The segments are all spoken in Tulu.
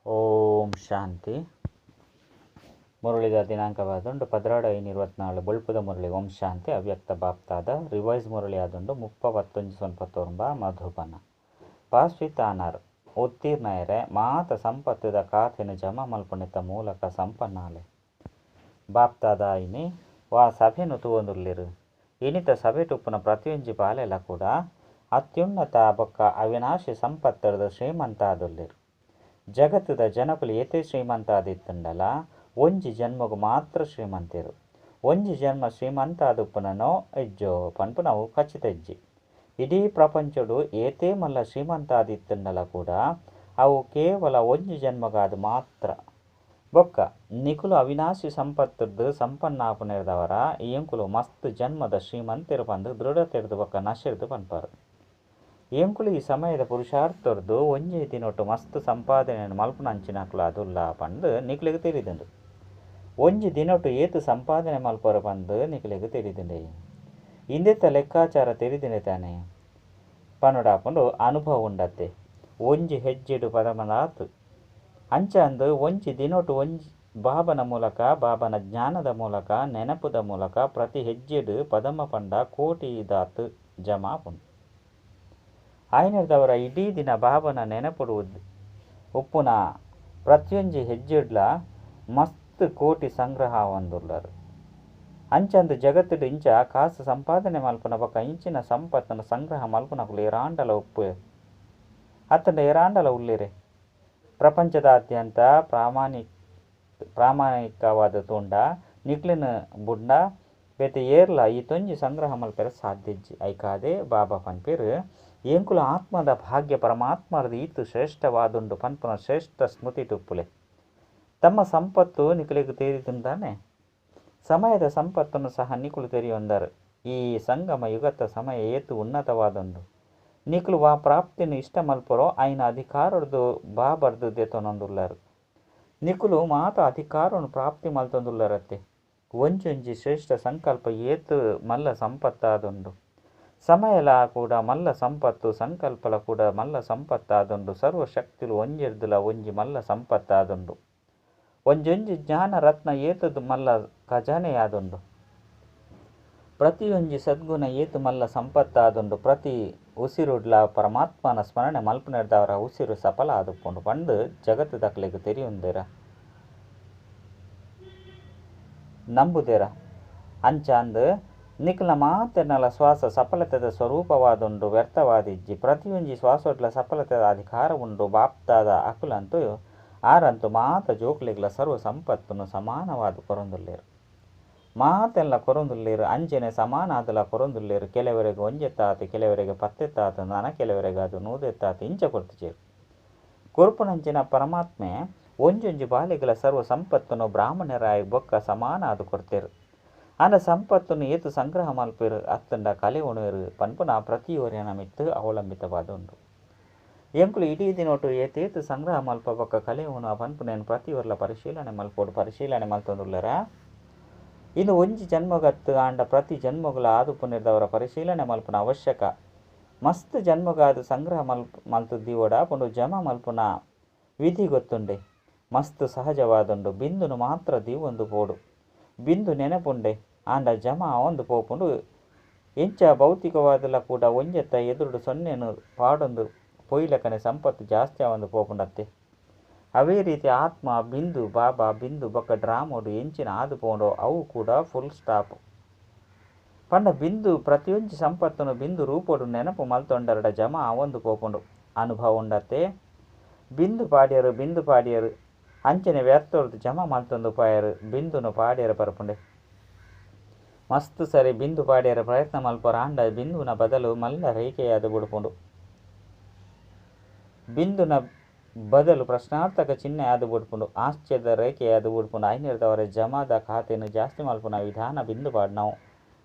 ಓಂ ಶಾಂತಿ. ಮುರಳಿದ ದಿನಾಂಕವಾದುಂಡು 12/5/24 ಬೊಳ್ಪುದ ಮುರಳಿ. ಓಂ ಶಾಂತಿ. ಅವ್ಯಕ್ತ ಬಾಪ್ತಾದ ರಿವೈಸ್ ಮುರಳಿ ಆದುಂಡು 30/19 ಮಧುಬನ. ಪಾಸ್ವಿತ್ ಆನರ್ ಉತ್ತೀರ್ಣಯರೆ ಮಾತ ಸಂಪತ್ತುದ ಖಾತೆನು ಜಮಾ ಮಲ್ಪುನೆತ ಮೂಲಕ ಸಂಪನ್ನಾಲೆ. ಬಾಪ್ತಾದ ಇನಿ ವಾ ಸಭೆನು ತೂವೊಂದುಲ್ಲೆರ್. ಇನಿತ ಸಭೆಟುಪ್ಪುನ ಪ್ರತಿಯೊಂಜಿ ಬಾಲೆಲ ಕೂಡ ಅತ್ಯುನ್ನತ ಬೊಕ್ಕ ಅವಿನಾಶಿ ಸಂಪತ್ತುರ್ದು ಶ್ರೀಮಂತ ಆದುಲ್ಲೆರ್. ಜಗತ್ತುದ ಜನಕುಲು ಏತೇ ಶ್ರೀಮಂತ ಆದಿತ್ತುಂಡಲ ಒಂಜಿ ಜನ್ಮಗು ಮಾತ್ರ ಶ್ರೀಮಂತೆರು. ಒಂಜಿ ಜನ್ಮ ಶ್ರೀಮಂತ ಆದುಪ್ಪುನನೋ ಇಜ್ಜೋ ಪನ್ಪುನವು ಖಚಿತ ಇಜ್ಜಿ. ಇಡೀ ಪ್ರಪಂಚಡು ಏತೇ ಮಲ್ಲ ಶ್ರೀಮಂತ ಆದಿತ್ತುಂಡಲ ಕೂಡ ಅವು ಕೇವಲ ಒಂಜಿ ಜನ್ಮಗಾದ ಮಾತ್ರ. ಬೊಕ್ಕ ನಿಕುಲು ಅವಿನಾಶಿ ಸಂಪತ್ತುರ್ದು ಸಂಪನ್ನಾಪುನೆರ್ದವರ ಎಂಕುಲು ಮಸ್ತ್ ಜನ್ಮದ ಶ್ರೀಮಂತೆರು ಪಂದು ದೃಢತೆರ್ದು ಬೊಕ್ಕ ನಶೆರ್ದು ಪನ್ಪಾರು. ಎಂಕುಲು ಈ ಸಮಯದ ಪುರುಷಾರ್ಥರ್ದು ಒಂಜೇ ದಿನೊಟ್ಟು ಮಸ್ತ್ ಸಂಪಾದನೆಯನ್ನು ಮಲ್ಪುನಂಚಿನಕುಲು ಅದುಲ್ಲ ಪಂದು ನಿಕುಲೆಗ್ ತೆರಿದುಂಡು. ಒಂಜಿ ದಿನೊಟ್ಟು ಏತು ಸಂಪಾದನೆ ಮಲ್ಪರು ಪಂದು ನಿಕುಲೆಗ್ ತೆರಿದುಂಡೆ. ಇಂದೆತ ಲೆಕ್ಕಾಚಾರ ತೆರಿದುಂಡೆ ತಾನೆ ಪನುಡಾಪುಂಡು ಅನುಭವ ಉಂಡತ್ತೆ. ಒಂಜಿ ಹೆಜ್ಜೆಡು ಪದಮನಾತ್ ಅಂಚಂದು ಒಂಜಿ ದಿನೊಟ್ಟು ಒಂಜಿ ಬಾಬನ ಮೂಲಕ ಬಾಬನ ಜ್ಞಾನದ ಮೂಲಕ ನೆನಪುದ ಮೂಲಕ ಪ್ರತಿ ಹೆಜ್ಜೆಡು ಪದಮ ಪಂಡ ಕೋಟಿ ದಾತ್ ಜಮಾಪುಂಡು. ಆಯ್ನೆರ್ದವರ ಇಡೀ ದಿನ ಬಾಬನ ನೆನಪುಡು ಉಪ್ಪುನ ಪ್ರತಿಯೊಂಜಿ ಹೆಜ್ಜೆಡ್ಲ ಮಸ್ತ್ ಕೋಟಿ ಸಂಗ್ರಹ ಆವೊಂದುಲ್ಲರು. ಅಂಚಂದು ಜಗತ್ತುಡು ಇಂಚ ಕಾಸು ಸಂಪಾದನೆ ಮಲ್ಪುನ ಬೊಕ್ಕ ಇಂಚಿನ ಸಂಪತ್ತನ್ನು ಸಂಗ್ರಹ ಮಲ್ಪುನಕುಲು ಏರಾಂಡಲ ಉಪ್ಪು ಅತ್ತಂಡ ಏರಾಂಡಲ ಉಲ್ಲೆರೆ. ಪ್ರಪಂಚದಾದ್ಯಂತ ಪ್ರಾಮಾಣಿಕವಾದ ತೂಂಡ ನಿಕ್ಲೆನ ಬುಡ್ಡ ಬೇತೆ ಏರ್ಲ ಈ ತೊಂಜಿ ಸಂಗ್ರಹ ಮಲ್ಪೆರೆ ಸಾಧ್ಯ ಇಜ್ಜಿ. ಐಕಾದೆ ಬಾಬಾ ಪನ್ಪೆರು ಎಂಕುಲು ಆತ್ಮದ ಭಾಗ್ಯ ಪರಮಾತ್ಮರದ ಈತು ಶ್ರೇಷ್ಠವಾದುಂಡು ಪನ್ಪುನ ಶ್ರೇಷ್ಠ ಸ್ಮೃತಿ ಟುಪ್ಪುಲೆ. ತಮ್ಮ ಸಂಪತ್ತು ನಿಕುಲೆಗ್ ತೇರಿದುಂದಾನೆ. ಸಮಯದ ಸಂಪತ್ತನ್ನು ಸಹ ನಿಕುಲು ತೆರಿಯೊಂದರು. ಈ ಸಂಗಮ ಯುಗತ ಸಮಯ ಏತು ಉನ್ನತವಾದುಂಡು. ನಿಕುಲು ವಾ ಪ್ರಾಪ್ತಿನ ಇಷ್ಟ ಮಲ್ಪರೋ ಐನ ಅಧಿಕಾರರ್ದು ಬಾಬರ್ದು ದೆತೊನೊಂದುಲ್ಲರು. ನಿಕುಲು ಮಾತ ಅಧಿಕಾರವನ್ನು ಪ್ರಾಪ್ತಿ ಮಲ್ತೊಂದುಲ್ಲರತ್ತೆ. ಒಂಜೊಂಜಿ ಶ್ರೇಷ್ಠ ಸಂಕಲ್ಪ ಏತು ಮಲ್ಲ ಸಂಪತ್ತಾದುಂಡು. ಸಮಯಲ ಕೂಡ ಮಲ್ಲ ಸಂಪತ್ತು, ಸಂಕಲ್ಪಲ ಕೂಡ ಮಲ್ಲ ಸಂಪತ್ತಾದುಂಡು. ಸರ್ವಶಕ್ತಿಲು ಒಂಜೆರ್ದುಲ ಒಂಜಿ ಮಲ್ಲ ಸಂಪತ್ತಾದುಂಡು. ಒಂಜೊಂಜಿ ಜ್ಞಾನ ರತ್ನ ಏತದು ಮಲ್ಲ ಖಜಾನೆಯಾದುಂಡು. ಪ್ರತಿಯೊಂಜಿ ಸದ್ಗುಣ ಏತು ಮಲ್ಲ ಸಂಪತ್ತಾದುಂಡು. ಪ್ರತಿ ಉಸಿರುಡ್ಲ ಪರಮಾತ್ಮನ ಸ್ಮರಣೆ ಮಲ್ಪುನೆರ್ದವರ ಉಸಿರು ಸಫಲ ಆದುಪ್ಪುಂಡು ಪಂದು ಜಗತ್ತು ದಕ್ಲೆಗ್ ತೆರಿಯುಂದೆರ ನಂಬುದೆರ. ಅಂಚಾಂದು ನಿಕುಲ ಮಾತೆರ್ನಲ ಶ್ವಾಸ ಸಫಲತೆದ ಸ್ವರೂಪವಾದುಂಡು, ವ್ಯರ್ಥವಾದಿಜ್ಜಿ. ಪ್ರತಿಯೊಂಜಿ ಶ್ವಾಸೋಡ್ಲ ಸಫಲತೆದ ಅಧಿಕಾರ ಉಂಡು. ಬಾಪ್ತಾದ ಅಕುಲಂತೂ ಆರಂತೂ ಮಾತ ಜೋಕುಲೆಗ್ಲ ಸರ್ವ ಸಂಪತ್ತುನು ಸಮಾನವಾದ ಕೊರೊಂದುಲ್ಲೆರ್. ಮಾತೆಲ್ಲ ಕೊರೊಂದುಲ್ಲೆರ್. ಅಂಚನೆ ಸಮಾನಾದಲ ಕೊರೊಂದುಲ್ಲೆರ್. ಕೆಲವರೆಗೆ ಒಂಜೆತ್ತಾತ್, ಕೆಲವರೆಗೆ ಪತ್ತೆತ್ತಾತ್, ನನ ಕೆಲವರೆಗೆ ಅದು ನೂದೆತ್ತಾತ್ ಇಂಚ ಕೊರ್ತಿಚೇರು. ಕೊರ್ಪುನಂಚಿನ ಪರಮಾತ್ಮೆ ಒಂಜೊಂಜಿ ಬಾಲೆಗಳ ಸರ್ವ ಸಂಪತ್ತುನು ಬ್ರಾಹ್ಮಣರಾಯ ಬೊಕ್ಕ ಸಮಾನಾದ ಕೊರ್ತೆರು. ಆಂಡ ಸಂಪತ್ತುನು ಏತು ಸಂಗ್ರಹ ಮಲ್ಪೆರು ಅತ್ತಂಡ ಕಲೆ ಉಣುವೆರು ಪನ್ಪುನ ಪ್ರತಿಯೊರಿಯನ ಮಿತ್ತು ಅವಲಂಬಿತವಾದ ಉಂಡು. ಎಂಕುಲು ಇಡೀ ದಿನೊಟ್ಟು ಏತೇತು ಸಂಗ್ರಹ ಮಲ್ಪ ಬೊಕ್ಕ ಕಲೆ ಉಣುವ ಪನ್ಪುನೇನು ಪ್ರತಿಯೊರ್ಲ ಪರಿಶೀಲನೆ ಮಲ್ಪೋಡು. ಪರಿಶೀಲನೆ ಮಲ್ತೊಂದುಲ್ಲರ. ಇದು ಒಂಜಿ ಜನ್ಮಗತ್ತು ಆಂಡ ಪ್ರತಿ ಜನ್ಮಗಳ ಆದುಪ್ಪುನೆರ್ದವರ ಪರಿಶೀಲನೆ ಮಲ್ಪುನ ಅವಶ್ಯಕ. ಮಸ್ತ್ ಜನ್ಮಗಾದ ಸಂಗ್ರಹ ಮಲ್ತು ದೀವಡ ಪುಂಡು ಜಮಾ ಮಲ್ಪುನ ವಿಧಿ ಗೊತ್ತುಂಡೆ. ಮಸ್ತ್ ಸಹಜವಾದುಂಡು. ಬಿಂದುನು ಮಾತ್ರ ದೀವೊಂದು ಪೋಡು. ಬಿಂದು ನೆನಪುಂಡೆ ಆಂಡ ಜಮಾ ಒಂದು ಪೋಪುಂಡು. ಇಂಚ ಭೌತಿಕವಾದಲ ಕೂಡ ಒಂಜೆತ್ತ ಎದುರುಡು ಸೊನ್ನೆನು ಪಾಡೊಂದು ಪೊಯ್ಲಕನೆ ಸಂಪತ್ತು ಜಾಸ್ತಿ ಆವೊಂದು ಪೋಪುಂಡತ್ತೆ. ಅವೇ ರೀತಿ ಆತ್ಮ ಬಿಂದು ಬಾಬಾ ಬಿಂದು ಬೊಕ್ಕ ಡ್ರಾಮೋಡು ಎಂಚಿನ ಆದು ಪೋಂಡೋ ಅವು ಕೂಡ ಫುಲ್ ಸ್ಟಾಪ್. ಪಂಡ ಬಿಂದು ಪ್ರತಿಯೊಂಜಿ ಸಂಪತ್ತನ್ನು ಬಿಂದು ರೂಪೋಡು ನೆನಪು ಮಲ್ತೊಂಡರಡ ಜಮಾ ಆವೊಂದು ಪೋಪುಂಡು. ಅನುಭವ ಉಂಡತ್ತೆ. ಬಿಂದು ಪಾಡ್ಯರು ಬಿಂದು ಪಾಡ್ಯರು ಅಂಚನೆ ವ್ಯರ್ಥೊರ್ದು ಜಮಾ ಮಲ್ತೊಂದು ಪಾಯರು ಬಿಂದುನು ಪಾಡ್ಯರ ಪರಪುಂಡೆ. ಮಸ್ತ್ ಸರಿ ಬಿಂದು ಪಾಡ್ಯರ ಪ್ರಯತ್ನ ಮಲ್ಪರ ಆಂಡ ಬಿಂದುನ ಬದಲು ಮಲ್ಲ ರೇಖೆಯಾದ ಬುಡುಪುಂಡು. ಬಿಂದುನ ಬದಲು ಪ್ರಶ್ನಾರ್ಥಕ ಚಿಹ್ನೆ ಆದ ಬುಡ್ಪುಂಡು. ಆಶ್ಚರ್ಯದ ರೇಖೆಯಾದ ಬುಡ್ಪುಂಡು. ಐನೆರ್ದವರ ಜಮಾದ ಖಾತೆಯನ್ನು ಜಾಸ್ತಿ ಮಲ್ಪುನ ವಿಧಾನ ಬಿಂದು ಪಾಡ್ನವು.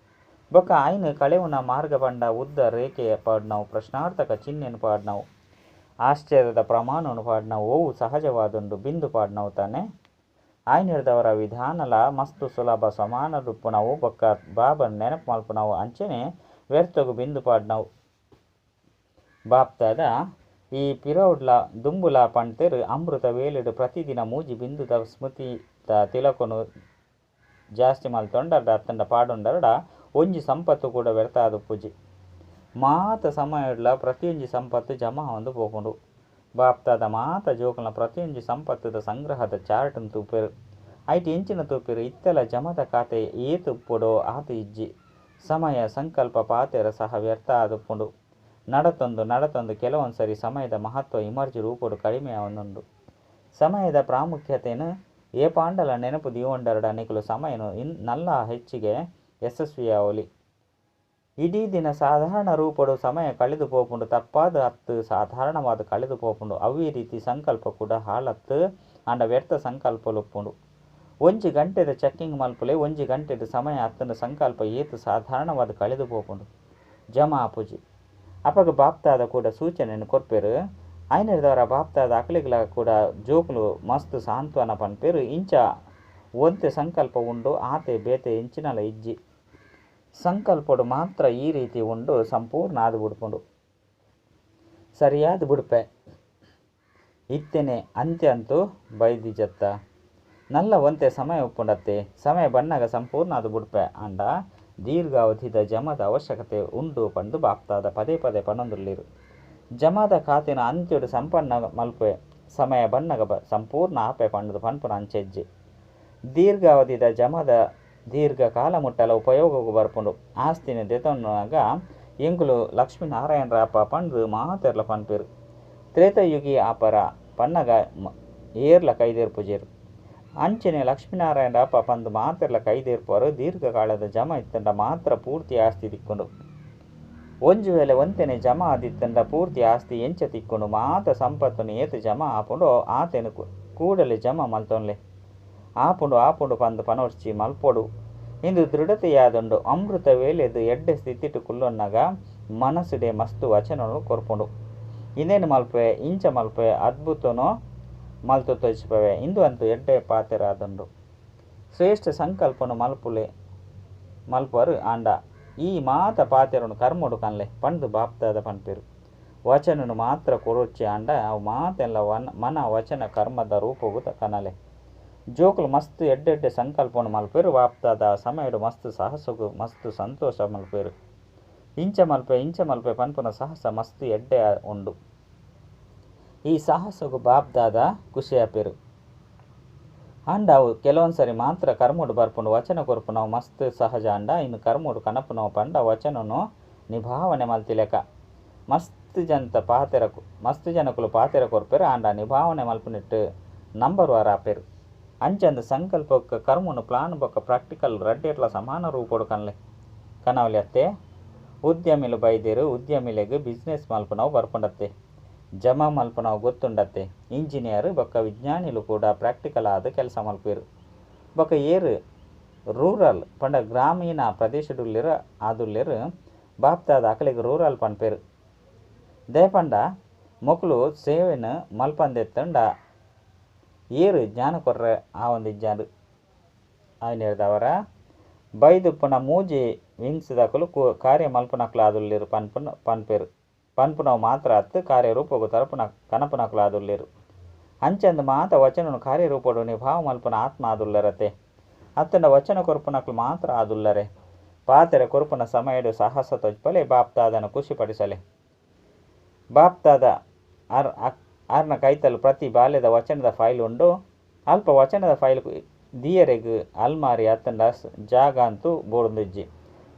ಬೊಕ್ಕ ಐನು ಕಳೆವುನ ಮಾರ್ಗ ಪಂಡ ಉದ್ದ ರೇಖೆಯ ಪಾಡ್ನವು, ಪ್ರಶ್ನಾರ್ಥಕ ಚಿಹ್ನೆಯನ್ನು ಪಾಡ್ನವು, ಆಶ್ಚರ್ಯದ ಪ್ರಮಾಣವನ್ನು ಪಾಡ್ನವು. ಓವು ಸಹಜವಾದುಂಡು ಬಿಂದು ಪಾಡ್ನವು ತಾನೆ. ಐನೆರ್ದವರ ವಿಧಾನಲ ಮಸ್ತು ಸುಲಭ ಸಮಾನ ರುಪ್ಪುನವು ಬೊಕ್ಕ ಬಾಬನ್ ನೆನಪು ಮಲ್ಪುನವು ಅಂಚನೆ ವ್ಯರ್ಥಗು ಬಿಂದು ಪಾಡ್ನವು. ಬಾಪ್ತಾದ ಈ ಪಿರವುಡ್ಲ ದುಂಬುಲ ಪಂತೆರ್ ಅಮೃತ ವೇಳೆಡ್ ಪ್ರತಿದಿನ ಮೂಜಿ ಬಿಂದುದ ಸ್ಮೃತಿತ ತಿಲಕನ್ ಜಾಸ್ತಿ ಮಲ್ತೊಂಡರ್ಡ ಅತ್ತುಂಡ ಪಾಡೊಂಡರ್ಡ ಒಂಜಿ ಸಂಪತ್ತು ಕೂಡ ವ್ಯರ್ಥ ಆದುಪ್ಪುಜಿ. ಮಾತ ಸಮಯಡ್ಲ ಪ್ರತಿಯೊಂಜಿ ಸಂಪತ್ತು ಜಮಾ ಆವೊಂದು ಪೋಪುಂಡು. ಬಾಪ್ತಾದ ಮಾತ ಜೋಕುಲ್ನ ಪ್ರತಿಯೊಂಜಿ ಸಂಪತ್ತುದ ಸಂಗ್ರಹದ ಚಾರ್ಟ್ ನ್ ತೂಪೆರ್. ಐಟ್ ಎಂಚಿನ ತೂಪೆರ್ ಇತ್ತೆಲ ಜಮದ ಖಾತೆ ಏತ್ ಉಪ್ಪೊಡೋ ಆತ್ ಇಜ್ಜಿ. ಸಮಯ, ಸಂಕಲ್ಪ, ಪಾತೆರ ಸಹ ವ್ಯರ್ಥ ಆದುಪ್ಪುಂಡು. ನಡತೊಂದು ನಡತೊಂದು ಕೆಲವೊಂದು ಸರಿ ಸಮಯದ ಮಹತ್ವ ಇಮರ್ಜಿ ರೂಪೊಡು ಕಡಿಮೆ ಆವೊಂದುಂಡು. ಸಮಯದ ಪ್ರಾಮುಖ್ಯತೆನ್ ಏಪಾಂಡಲ ನೆನಪು ದೀವೊಂಡರ್ಡ ನಿಕುಲು ಸಮಯನ್ ನಲ್ಲ ಹೆಚ್ಚಿಗೆ ಯಶಸ್ವಿಯಾವೊಲಿ. ಇಡೀ ದಿನ ಸಾಧಾರಣ ರೂಪೊಡು ಸಮಯ ಕಳೆದು ಪೋಪುಂಡು ತಪ್ಪಾದ್ ಅತ್ತ್ ಸಾಧಾರಣವಾದ್ ಕಳೆದು ಪೋಪುಂಡು. ಅವ್ವೇ ರೀತಿ ಸಂಕಲ್ಪ ಕೂಡ ಹಾಳತ್ತ್ ಆಂಡ ವ್ಯರ್ಥ ಸಂಕಲ್ಪಲು ಉಪ್ಪುಂಡು. ಒಂಜಿ ಗಂಟೆದ ಚೆಕ್ಕಿಂಗ್ ಮಲ್ಪುಲೆ ಒಂಜಿ ಗಂಟೆಡ್ ಸಮಯ ಅತ್ತಂಡ ಸಂಕಲ್ಪ ಏತ್ ಸಾಧಾರಣವಾದ್ ಕಳೆದು ಪೋಪುಂಡು. ಜಮಾ ಆಪುಜಿ. ಅಪಗ ಬಾಪ್ತಾದ ಕೂಡ ಸೂಚನೆನ್ ಕೊರ್ಪೆರ್. ಐನೆರ್ದವರ ಬಾಪ್ತಾದ ಅಕಲೆಗ್ಲ ಕೂಡ ಜೋಕುಲು ಮಸ್ತ್ ಸಾಂತ್ವನ ಪನ್ಪೆರ್. ಇಂಚ ಒಂತೆ ಸಂಕಲ್ಪ ಉಂಡು ಆತೆ ಬೇತೆ ಎಂಚಿನಲ ಇಜ್ಜಿ. ಸಂಕಲ್ಪಡ್ ಮಾತ್ರ ಈ ರೀತಿ ಉಂಡು ಸಂಪೂರ್ಣ ಆದ್ ಬುಡ್ಪುಂಡು. ಸರಿಯಾದ್ ಬುಡ್ಪೆ. ಇತ್ತೆನೆ ಅಂತ್ಯ ಅಂತೂ ಬೈದಿಜತ್ತ. ನಲ್ಲ ಒಂತೆ ಸಮಯ ಉಪ್ಪುಂಡತ್ತೆ. ಸಮಯ ಬನ್ನಗ ಸಂಪೂರ್ಣ ಆದ್ ಬುಡ್ಪೆ ಆಂಡ ದೀರ್ಘಾವಧಿದ ಜಮದ ಅವಶ್ಯಕತೆ ಉಂಡು ಪಂದ್ ಬಾಪ್ತಾದ ಪದೇ ಪದೇ ಪನೊಂದುಲ್ಲೆರ್. ಜಮಾದ ಖಾತೆನ್ ಅಂತ್ಯಡ್ ಸಂಪನ್ನ ಮಲ್ಪುವೆ ಸಮಯ ಬನ್ನಗ ಸಂಪೂರ್ಣ ಆಪೆ ಪಂದ್ ಪನ್ಪುನ ಅಂಚ ಇಜ್ಜಿ. ದೀರ್ಘಾವಧಿದ ಜಮದ ದೀರ್ಘಕಾಲ ಮುಟ್ಟಲ ಉಪಯೋಗಗ್ ಬರ್ಪುಂಡು. ಆಸ್ತಿನ್ ದೆತೊನ್ನಗ ಎಂಕುಲು ಲಕ್ಷ್ಮೀನಾರಾಯಣರಾಪ ಪಂದ್ ಮಾತೆರ್ಲ ಪನ್ಪೆರ್. ತ್ರೇತಾಯುಗಿ ಆಪರ ಪನ್ನಗ ಏರ್ಲ ಕೈ ದೆರ್ಪುಜೆರ್. ಅಂಚನೆ ಲಕ್ಷ್ಮೀನಾರಾಯಣರಾಪ ಪಂದ್ ಮಾತೆರ್ಲ ಕೈ ದೆರ್ಪುವರು ದೀರ್ಘಕಾಲದ ಜಮಾ ಇತ್ತ್ಂಡ ಮಾತ್ರ ಪೂರ್ತಿ ಆಸ್ತಿ ತಿಕ್ಕುಂಡು. ಒಂಜಿ ವೇಳೆ ಒಂತೆನೆ ಜಮಾ ಆದಿತ್ತ್ಂಡ ಪೂರ್ತಿ ಆಸ್ತಿ ಎಂಚ ತಿಕ್ಕುಂಡು. ಮಾತ ಸಂಪತ್ತುನು ಏತ್ ಜಮಾ ಆಪುಂಡೋ ಆತೆನ್ ಕೂಡಲೇ ಜಮಾ ಮಲ್ತೊನ್ಲೆ. ಆಪುಂಡು ಆಪುಂಡು ಪಂದ್ ಪನೊರ್ಚಿ ಮಲ್ಪೊಡು ಇಂದು ದೃಢತೆಯಾದುಂಡು. ಅಮೃತ ವೇಳೆಡ್ ಎಡ್ಡೆ ಸ್ಥಿತಿಟ್ ಕುಲ್ಲೊನ್ನಗ ಮನಸ್ಸುಡೇ ಮಸ್ತ್ ವಚನಲು ಕೊರ್ಪುಂಡು. ಇಂದೆನ್ ಮಲ್ಪುವೆ ಇಂಚ ಮಲ್ಪುವೆ ಅದ್ಭುತನ್ ಮಲ್ತ್ ತೋಜಿಪಾವೆ ಇಂದು ಅಂತು ಎಡ್ಡೆ ಪಾತೆರ ಆದುಂಡು. ಶ್ರೇಷ್ಠ ಸಂಕಲ್ಪನ್ ಮಲ್ಪುಲೆ ಮಲ್ಪುವರು ಆಂಡ ಈ ಮಾತ ಪಾತೆರನ್ ಕರ್ಮಡ್ ಕನ್ಲೆ ಪಂದ್ ಬಾಪ್ತಾದ ಪನ್ಪೆರ್. ವಚನನ್ ಮಾತ್ರ ಕೊರೊರ್ಚಿ ಆಂಡ ಅವು ಮಾತೆನ್ಲ ಮನ ವಚನ ಕರ್ಮದ ರೂಪೊಗು ಕನಲೆ. ಜೋಕುಲು ಮಸ್ತ್ ಎಡ್ಡೆ ಎಡ್ಡೆ ಸಂಕಲ್ಪನ್ ಮಲ್ಪುವೆರ್ ಬಾಪ್ತಾದ ಸಮಯಡ್ ಮಸ್ತ್ ಸಾಹಸಗ್ ಮಸ್ತ್ ಸಂತೋಷ ಮಲ್ಪುವೆರ್. ಇಂಚ ಮಲ್ಪುವೆ ಇಂಚ ಮಲ್ಪುವೆ ಪನ್ಪುನ ಸಾಹಸ ಮಸ್ತ್ ಎಡ್ಡೆ ಉಂಡು. ಈ ಸಾಹಸಗ್ ಬಾಪ್ತಾದ ಖುಷಿ ಆಪೆರ್. ಆಂಡ ಅವು ಕೆಲವೊಂದು ಸರಿ ಮಾತ್ರ ಕರ್ಮಡ್ ಬರ್ಪುಂಡು. ವಚನ ಕೊರ್ಪುನವು ಮಸ್ತ್ ಸಹಜ ಆಂಡ ಇನ್ ಕರ್ಮಡ್ ಕನಪುನವು ಪಂಡ ವಚನನು ನಿಭಾವಣೆ ಮಲ್ತಿಲೆಕ. ಮಸ್ತ್ ಜನತ ಪಾತೆರ ಮಸ್ತ್ ಜನಕುಲು ಪಾತೆರ ಕೊರ್ಪೆರ್ ಆಂಡ ನಿಭಾವಣೆ ಮಲ್ಪುನೆಟ್ ನಂಬರ್ ವಾರ್ ಆಪೆರ್. ಅಂಚಂದ್ ಸಂಕಲ್ಪ ಕರ್ಮನ್ ಪ್ಲಾನ್ ಬೊಕ ಪ್ರಾಕ್ಟಿಕಲ್ ರಡ್ಡೆಟ್ಲ ಸಮಾನ ರೂಪಡ್ ಕನ್ಲೆ ಕನವಲಿ ಅತ್ತೆ. ಉದ್ಯಮಿಲು ಬೈದೆರ್ ಉದ್ಯಮಿಲೆಗ್ ಬಿಸಿನೆಸ್ ಮಲ್ಪುನವು ಬರ್ಪುಂಡತ್ತೆ. ಜಮಾ ಮಲ್ಪುನವು ಗೊತ್ತುಂಡತ್ತೆ. ಇಂಜಿನಿಯರ್ ಬೊಕ ವಿಜ್ಞಾನಿಲು ಕೂಡ ಪ್ರಾಕ್ಟಿಕಲ್ ಆದ್ ಕೆಲಸ ಮಲ್ಪುವೆರ್. ಬೊಕ ಏರ್ ರೂರಲ್ ಪಂಡ ಗ್ರಾಮೀಣ ಪ್ರದೇಶಡುಲ್ಲೆರ್ ಆದುಲ್ಲೆರ್ ಬಾಪ್ತಾದ ಅಕಲೆಗ್ ರೂರಲ್ ಪನ್ಪೆರ್. ದಾಯೆ ಪಂಡ ಮೊಕುಲು ಸೇವೆನ್ ಮಲ್ಪಂದೆತ್ತುಂಡ ಏರ್ ಜ್ಞಾನ ಕೊರ್ರೆ ಆವೊಂದಿಜ್ಜಾಂಡ್. ಐನೆರ್ದವರ ಬೈದುಪ್ಪುನ ಮೂಜಿ ವಿಂಗ್ಸ್ ದಕುಲು ಕಾರ್ಯ ಮಲ್ಪುನಕುಲು ಆದುಲ್ಲೆರ್ ಪನ್ಪುನ ಪನ್ಪೆರ್. ಪನ್ಪುನವು ಮಾತ್ರ ಅತ್ತ್ ಕಾರ್ಯರೂಪೊಗು ತರಪುನ ಕನಪುನಕುಲು ಆದುಲ್ಲೆರ್. ಅಂಚಂದ್ ಮಾತ ವಚನನ್ ಕಾರ್ಯರೂಪೊಡು ನಿಭಾವ ಮಲ್ಪುನ ಆತ್ಮ ಆದುಲ್ಲರತೆ. ಅತ್ತಂಡ ವಚನ ಕೊರ್ಪುನಕುಲು ಮಾತ್ರ ಆದುಲ್ಲರೆ. ಪಾತೆರ ಕೊರ್ಪುನ ಸಮಯಡ್ ಸಾಹಸ ತೋಜ್ಪಲೆ ಬಾಪ್ತಾದನ ಖುಷಿ ಪಡಿಸಲೆ. ಬಾಪ್ತಾದ ಆರ್ನ ಕೈತಲ್ ಪ್ರತಿ ಬಾಲ್ಯದ ವಚನದ ಫೈಲ್ ಉಂಡು. ಅಲ್ಪ ವಚನದ ಫೈಲ್ ದಿಯರೆಗ್ ಅಲ್ಮಾರಿ ಅತ್ತಂಡ ಜಾಗ ಅಂತೂ ಬೋಡೊಂದಿಜ್ಜಿ.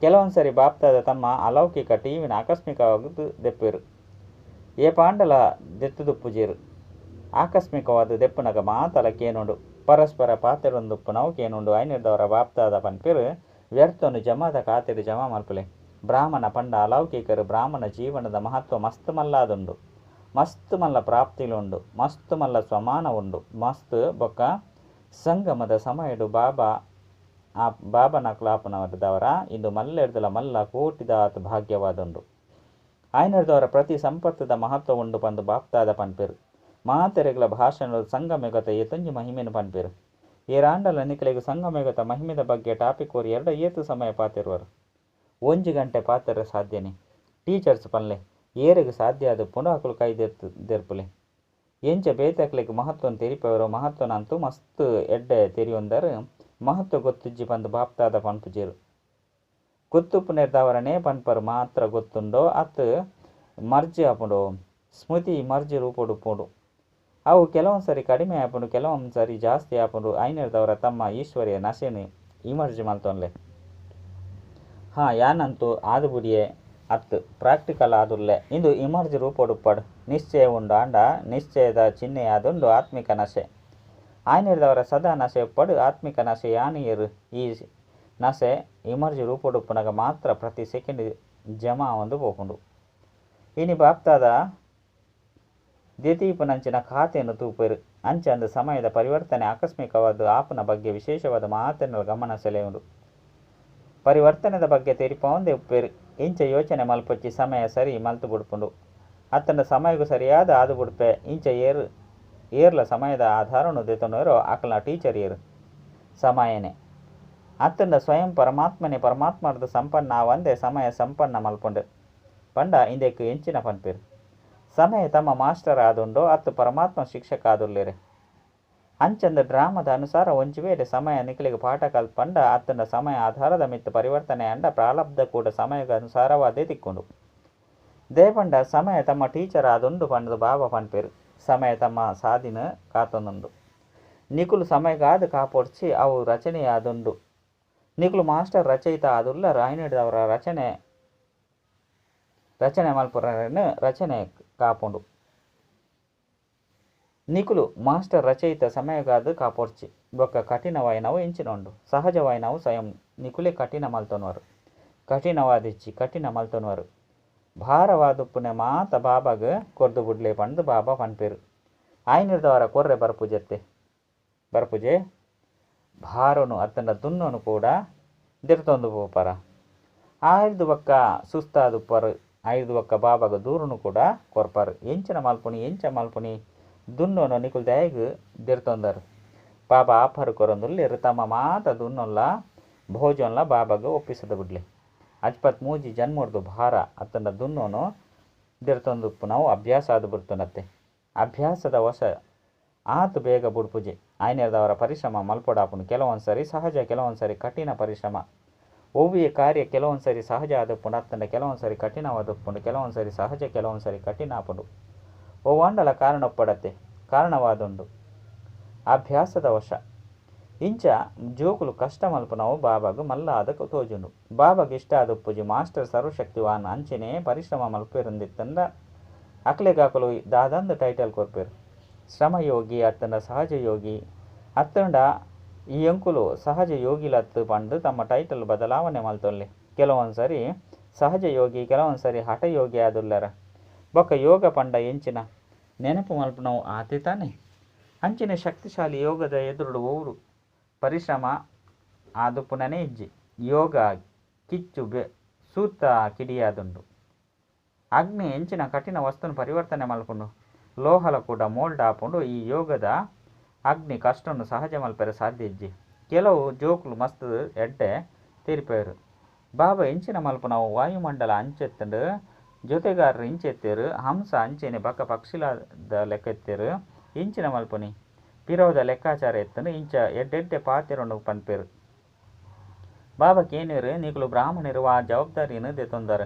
ಕೆಲವೊಂದು ಸರಿ ಬಾಪ್ತಾದ ತಮ್ಮ ಅಲೌಕಿಕ ಟಿವಿನ ಆಕಸ್ಮಿಕವಾದ್ ದೆಪ್ಪೆರ್. ಏಪಾಂಡಲ ದೆತ್ತುದುಪ್ಪುಜೆರ್. ಆಕಸ್ಮಿಕವಾದ್ ದೆಪ್ಪುನಗ ಮಾತಲ ಕೇನುಂಡು. ಪರಸ್ಪರ ಪಾತೆರೊಂದುಪ್ಪುನವು ಕೇನುಂಡು. ಐನೆರ್ದವರ ಬಾಪ್ತಾದ ಪನ್ಪೆರ್ ವ್ಯರ್ಥನ್ ಜಮಾದ ಖಾತೆಡ್ ಜಮಾ ಮಲ್ಪುಲೆ. ಬ್ರಾಹ್ಮಣ ಪಂಡ ಅಲೌಕಿಕರು ಬ್ರಾಹ್ಮಣ ಜೀವನದ ಮಹತ್ವ ಮಸ್ತ್ ಮಲ್ಲಾದುಂಡು. ಮಸ್ತ್ ಮಲ್ಲ ಪ್ರಾಪ್ತಿಲು ಉಂಡು. ಮಸ್ತ್ ಮಲ್ಲ ಸ್ವಮಾನ ಉಂಡು. ಮಸ್ತ್ ಬೊಕ್ಕ ಸಂಗಮದ ಸಮಯಡ್ ಬಾಬಾ ಆ ಬಾಬನಕುಲು ಆಪುನವರ್ದವರ ಇಂದು ಮಲ್ಲೆರ್ದಲ ಮಲ್ಲ ಕೋಟಿದಾತ್ ಭಾಗ್ಯವಾದುಂಡು. ಐನೆರ್ದವರ ಪ್ರತಿ ಸಂಪತ್ತುದ ಮಹತ್ವ ಉಂಡು ಪಂದ್ ಬಾಪ್ತಾದ ಪನ್ಪೆರ್. ಮಾತೆರೆಗ್ಲ ಭಾಷಣ ಸಂಗಮಯುಗತ ಏತೊಂಜಿ ಮಹಿಮೆನ್ ಪನ್ಪೆರ್. ಏರಾಂಡಲ ನಿಕಲೆಗ್ ಸಂಗಮಯುಗತ ಮಹಿಮೆದ ಬಗ್ಗೆ ಟಾಪಿಕ್ ಕೊರಿಯರ್ಡ ಏತ್ ಸಮಯ ಪಾತೆರುವರು. ಒಂಜಿ ಗಂಟೆ ಪಾತೆರ ಸಾಧ್ಯನೆ. ಟೀಚರ್ಸ್ ಪನ್ಲೆ ಏರೆಗ್ ಸಾಧ್ಯ ಆದುಪ್ಪುಂಡು ಅಕುಲು ಕೈ ದೆರ್ಪುಲೆ. ಎಂಚ ಬೇತೆಕ್ಲೆಗ್ ಮಹತ್ವನ್ ತೆರಿಪಾವೆರೋ ಮಹತ್ವನಂತೂ ಮಸ್ತ್ ಎಡ್ಡೆ ತೆರಿಯೊಂದರ್. ಮಹತ್ವ ಗೊತ್ತುಜ್ಜಿ ಪಂದ್ ಬಾಪ್ದಾದ ಪನ್ಪುಜೆರ್. ಗೊತ್ತುಪ್ಪುನೆರ್ದಾವರನೇ ಪನ್ಪರ್ ಮಾತ್ರ ಗೊತ್ತುಂಡೋ ಅತ್ ಮರ್ಜಿ ಆಪುಂಡು. ಸ್ಮೃತಿ ಮರ್ಜಿ ರೂಪೊಡು ಉಪ್ಪುಂಡು. ಅವು ಕೆಲವೊಂದು ಸರಿ ಕಡಿಮೆ ಆಪುಂಡು, ಕೆಲವೊಂದು ಸರಿ ಜಾಸ್ತಿ ಆಪುಂಡು. ಐನೆರ್ದವರ ತಮ್ಮ ಈಶ್ವರ್ಯ ನಶೆನ್ ಇಮರ್ಜಿ ಮಲ್ತೊನ್ಲೆ. ಹಾ, ಯಾನಂತೂ ಆದ್ ಬುಡಿಯೆ ಅತ್ತ್, ಪ್ರಾಕ್ಟಿಕಲ್ ಆದುಲ್ಲೆ. ಇಂದು ಇಮರ್ಜಿ ರೂಪೊಡುಪ್ಪಡ್. ನಿಶ್ಚಯ ಉಂಡು ಆಂಡ ನಿಶ್ಚಯದ ಚಿಹ್ನೆಯಾದುಂಡು ಆತ್ಮಿಕ ನಶೆ. ಆಯಿನೆಡ್ದಾವರ ಸದಾ ನಶೆ ಉಪ್ಪಡ್. ಆತ್ಮಿಕ ನಶೆ ಯಾನ್ ಏರ್? ಈ ನಶೆ ಇಮರ್ಜಿ ರೂಪೊಡುಪ್ಪುನಗ ಮಾತ್ರ ಪ್ರತಿ ಸೆಕೆಂಡ್ ಜಮಾ ಆವೊಂದು ಪೋಪುಂಡು. ಇನಿ ಬಾಪ್ದಾದ ದೆತೀಪುನಂಚಿನ ಖಾತೆನ್ ತೂಪೆರ್. ಅಂಚಂದ್ ಸಮಯದ ಪರಿವರ್ತನೆ ಆಕಸ್ಮಿಕವಾದ್ ಆಪುನ ಬಗ್ಗೆ ವಿಶೇಷವಾದ ಮಾತೆರ್ನಲ ಗಮನ ಸೆಳೆಯುಂಡು. ಪರಿವರ್ತನೆದ ಬಗ್ಗೆ ತೆರಿಪಾವೊಂದೇ ಉಪ್ಪೆರ್. ಇಂಚ ಯೋಚನೆ ಮಲ್ಪೊಚ್ಚಿ ಸಮಯ ಸರಿ ಮಲ್ತ್ ಬುಡ್ಪುಂಡು ಅತ್ತಂಡ ಸಮಯಗ್ ಸರಿಯಾದ ಆದ್ ಬುಡ್ಪೆ. ಇಂಚ ಏರ್ ಏರ್ಲ ಸಮಯದ ಆಧಾರನು ದೆತೊನುವೆರೋ ಅಕಲ್ನ ಟೀಚರ್ ಏರ್? ಸಮಯನೇ. ಅತ್ತಂಡ ಸ್ವಯಂ ಪರಮಾತ್ಮನೇ ಪರಮಾತ್ಮರ್ದ್ ಸಂಪನ್ನ ಆವಂದೆ ಸಮಯ ಸಂಪನ್ನ ಮಲ್ಪುಂಡು ಪಂಡ ಇಂದೆಕ್ ಎಂಚಿನ ಪನ್ಪೆರ್? ಸಮಯ ತಮ್ಮ ಮಾಸ್ಟರ್ ಆದುಂಡೋ ಅತ್ ಪರಮಾತ್ಮ ಶಿಕ್ಷಕ ಆದುಲ್ಲೆರೆ? ಅಂಚಂದ್ ಡ್ರಾಮದ ಅನುಸಾರ ಒಂಜಿ ವೇಳೆ ಸಮಯ ನಿಕಲೆಗ್ ಪಾಠ ಕಲ್ಪಂಡ ಅತ್ತಂಡ ಸಮಯ ಆಧಾರದ ಮಿತ್ತ್ ಪರಿವರ್ತನೆ ಆಂಡ ಪ್ರಾರಬ್ಧ ಕೂಡ ಸಮಯದ ಅನುಸಾರವಾದೇ ತಿಕ್ಕುಂಡು. ದಯಪಂಡ ಸಮಯ ತಮ್ಮ ಟೀಚರ್ ಆದುಂಡು ಪಂಡ್ದ್ ಬಾಬಾ ಪನ್ಪೆರ್. ಸಮಯ ತಮ್ಮ ಸಾದಿನ ಕಾತೊಂದುಂಡು. ನಿಕುಲು ಸಮಯಗಾದ್ ಕಾಪೊಡ್ಚಿ, ಅವು ರಚನೆಯಾದುಂಡು. ನಿಕುಲು ಮಾಸ್ಟರ್ ರಚಯಿತ ಆದುಲ್ಲರ್. ಆಯಿನೆಡ್ದಾವರ ರಚನೆ ರಚನೆ ಮಲ್ಪುನರೆನ್ ರಚನೆ ಕಾಪುಂಡು. ನಿಕುಲು ಮಾಸ್ಟರ್ ರಚಯಿತ ಸಮಯಗಾದ್ ಕಾಪೊಡ್ಚಿ. ಬೊಕ್ಕ ಕಠಿಣವಾಯಿನವು ಎಂಚಿನ ಉಂಡು? ಸಹಜವಾಯಿನವು ಸ್ವಯಂ ನಿಕುಲೇ ಕಠಿಣ ಮಲ್ತೊನುವರು. ಕಠಿಣವಾದಿಚ್ಚಿ ಕಠಿಣ ಮಲ್ತೊನುವರು. ಭಾರವಾದುಪ್ಪುನೆ ಮಾತ ಬಾಬಾಗ್ ಕೊರ್ದು ಬುಡ್ಲೆ ಪಂದ್ ಬಾಬಾ ಪನ್ಪೆರ್. ಆಯಿನೆಡ್ದಾವರ ಕೊರ್ರೆ ಬರ್ಪುಜತ್ತೆ ಬರ್ಪುಜೆ. ಭಾರನು ಅತ್ತಂಡ ದುನ್ನನು ಕೂಡ ದೆರ್ತೊಂದು ಪೋಪರ. ಆಯಿರ್ದ್ ಬೊಕ್ಕ ಸುಸ್ತಾದುಪ್ಪರ್. ಆಯಿರ್ದ್ ಬೊಕ್ಕ ಬಾಬಾಗ್ ದೂರುನು ಕೂಡ ಕೊರ್ಪರ್. ಎಂಚಿನ ಮಲ್ಪುನಿ, ಎಂಚ ಮಲ್ಪುನಿ, ದುನ್ನನು ನಿಕುಲು ದಾಯೆಗ್ ದೆರ್ತೊಂದರ್? ಬಾಬಾ ಆಫರ್ ಕೊರೊಂದುಲ್ಲೆರ್, ತಮ್ಮ ಮಾತ ದುನ್ನೊಲ್ಲ ಭೋಜನ್ಲ ಬಾಬಾಗ್ ಒಪ್ಪಿಸದ ಬುಡ್ಲೆ. ಅಜ್ಪತ್ ಮೂಜಿ ಜನ್ಮೊರ್ದು ಭಾರ ಅತ್ತಂಡ ದುನ್ನೋನು ದೆರ್ತೊಂದುಪ್ಪುನವು ಅಭ್ಯಾಸ ಆದ್ ಬುಡ್ತುಂಡತ್ತೆ. ಅಭ್ಯಾಸದ ವಶ ಆತ್ ಬೇಗ ಬುಡ್ಪುಜಿ. ಆಯಿನೆಡ್ದಾವರ ಪರಿಶ್ರಮ ಮಲ್ಪೊಡಾಪುಂಡು. ಕೆಲವೊಂದು ಸರಿ ಸಹಜ, ಕೆಲವೊಂದು ಸರಿ ಕಠಿಣ ಪರಿಶ್ರಮ. ಒವ್ವೇ ಕಾರ್ಯ ಕೆಲವೊಂದು ಸರಿ ಸಹಜ ಆದುಪ್ಪುಂಡು ಅತ್ತಂಡ ಕೆಲವೊಂದು ಸರಿ ಕಠಿಣವಾದುಪ್ಪುಂಡು. ಕೆಲವೊಂದು ಸರಿ ಸಹಜ, ಕೆಲವೊಂದು ಸರಿ ಕಠಿಣ ಆಪುಂಡು. ಒವ್ವಾಂಡಲ ಕಾರಣ ಉಪ್ಪಡತ್ತೆ, ಕಾರಣವಾದುಂಡು ಅಭ್ಯಾಸದ ವಶ. ಇಂಚ ಜೋಕುಲು ಕಷ್ಟ ಮಲ್ಪುನವು ಬಾಬಾಗ್ ಮಲ್ಲ ಆದ್ ತೋಜುಂಡು. ಬಾಬಾಗ್ ಇಷ್ಟ ಆದುಪ್ಪುಜಿ. ಮಾಸ್ಟರ್ ಸರ್ವಶಕ್ತಿವಾನ್ ಅಂಚೆನೇ ಪರಿಶ್ರಮ ಮಲ್ಪೆರುಂದಿತ್ತಂಡ ಅಕ್ಲೆಗ್ ಅಕುಲು ದಾದಂದ್ ಟೈಟಲ್ ಕೊರ್ಪೆರ್? ಶ್ರಮಯೋಗಿ ಅತ್ತಂಡ ಸಹಜ ಯೋಗಿ. ಅತ್ತಂಡ ಈ ಎಂಕುಲು ಸಹಜ ಯೋಗಿಲತ್ ಪಂದ್ ತಮ್ಮ ಟೈಟಲ್ ಬದಲಾವಣೆ ಮಲ್ತೊನ್ಲೆ. ಕೆಲವೊಂದು ಸರಿ ಸಹಜ ಯೋಗಿ, ಕೆಲವೊಂದು ಸರಿ ಹಠಯೋಗಿ ಆದುಲ್ಲರ. ಬೊಕ್ಕ ಯೋಗ ಪಂಡ ಎಂಚಿನ? ನೆನಪು ಮಲ್ಪುನವು ಆತೆ ತಾನೆ. ಅಂಚನೆ ಶಕ್ತಿಶಾಲಿ ಯೋಗದ ಎದುರುಡು ಒವ್ರು ಪರಿಶ್ರಮ ಆದುಪ್ಪುನನೇ ಇಜ್ಜಿ. ಯೋಗ ಕಿಚ್ಚು ಬೆ ಸೂತ ಕಿಡಿಯಾದುಂಡು. ಅಗ್ನಿ ಎಂಚಿನ ಕಠಿಣ ವಸ್ತುನ್ ಪರಿವರ್ತನೆ ಮಲ್ಪುಂಡು. ಲೋಹಲ ಕೂಡ ಮೋಲ್ಡ್ ಆಪುಂಡು. ಈ ಯೋಗದ ಅಗ್ನಿ ಕಷ್ಟನ್ ಸಹಜ ಮಲ್ಪೆರೆ ಸಾಧ್ಯ ಇಜ್ಜಿ. ಕೆಲವು ಜೋಕುಲು ಮಸ್ತ್ ಎಡ್ಡೆ ತೆರಿಪಾವೆರ್. ಬಾಬಾ ಎಂಚಿನ ಮಲ್ಪುನವು? ವಾಯುಮಂಡಲ ಅಂಚೆತ್ತುಂಡು, ಜೊತೆಗಾರರು ಇಂಚೆತ್ತೆರ್, ಹಂಸ ಅಂಚೆನೆ ಬಕ ಪಕ್ಷಿಲ ಲೆಕ್ಕ ಇತ್ತೆರ್. ಎಂಚಿನ ಮಲ್ಪುನಿ? ಪಿರವುದ ಲೆಕ್ಕಾಚಾರ ಇತ್ತುಂಡು. ಇಂಚ ಎಡ್ಡೆಡ್ಡೆ ಪಾತೆರೊನು ಪನ್ಪೆರ್. ಬಾಬಾ ಕೇನ್ವೆರ್, ನಿಕುಲು ಬ್ರಾಹ್ಮಣರು ವಾ ಜವಾಬ್ದಾರಿನ್ ದೆತೊಂದರ್?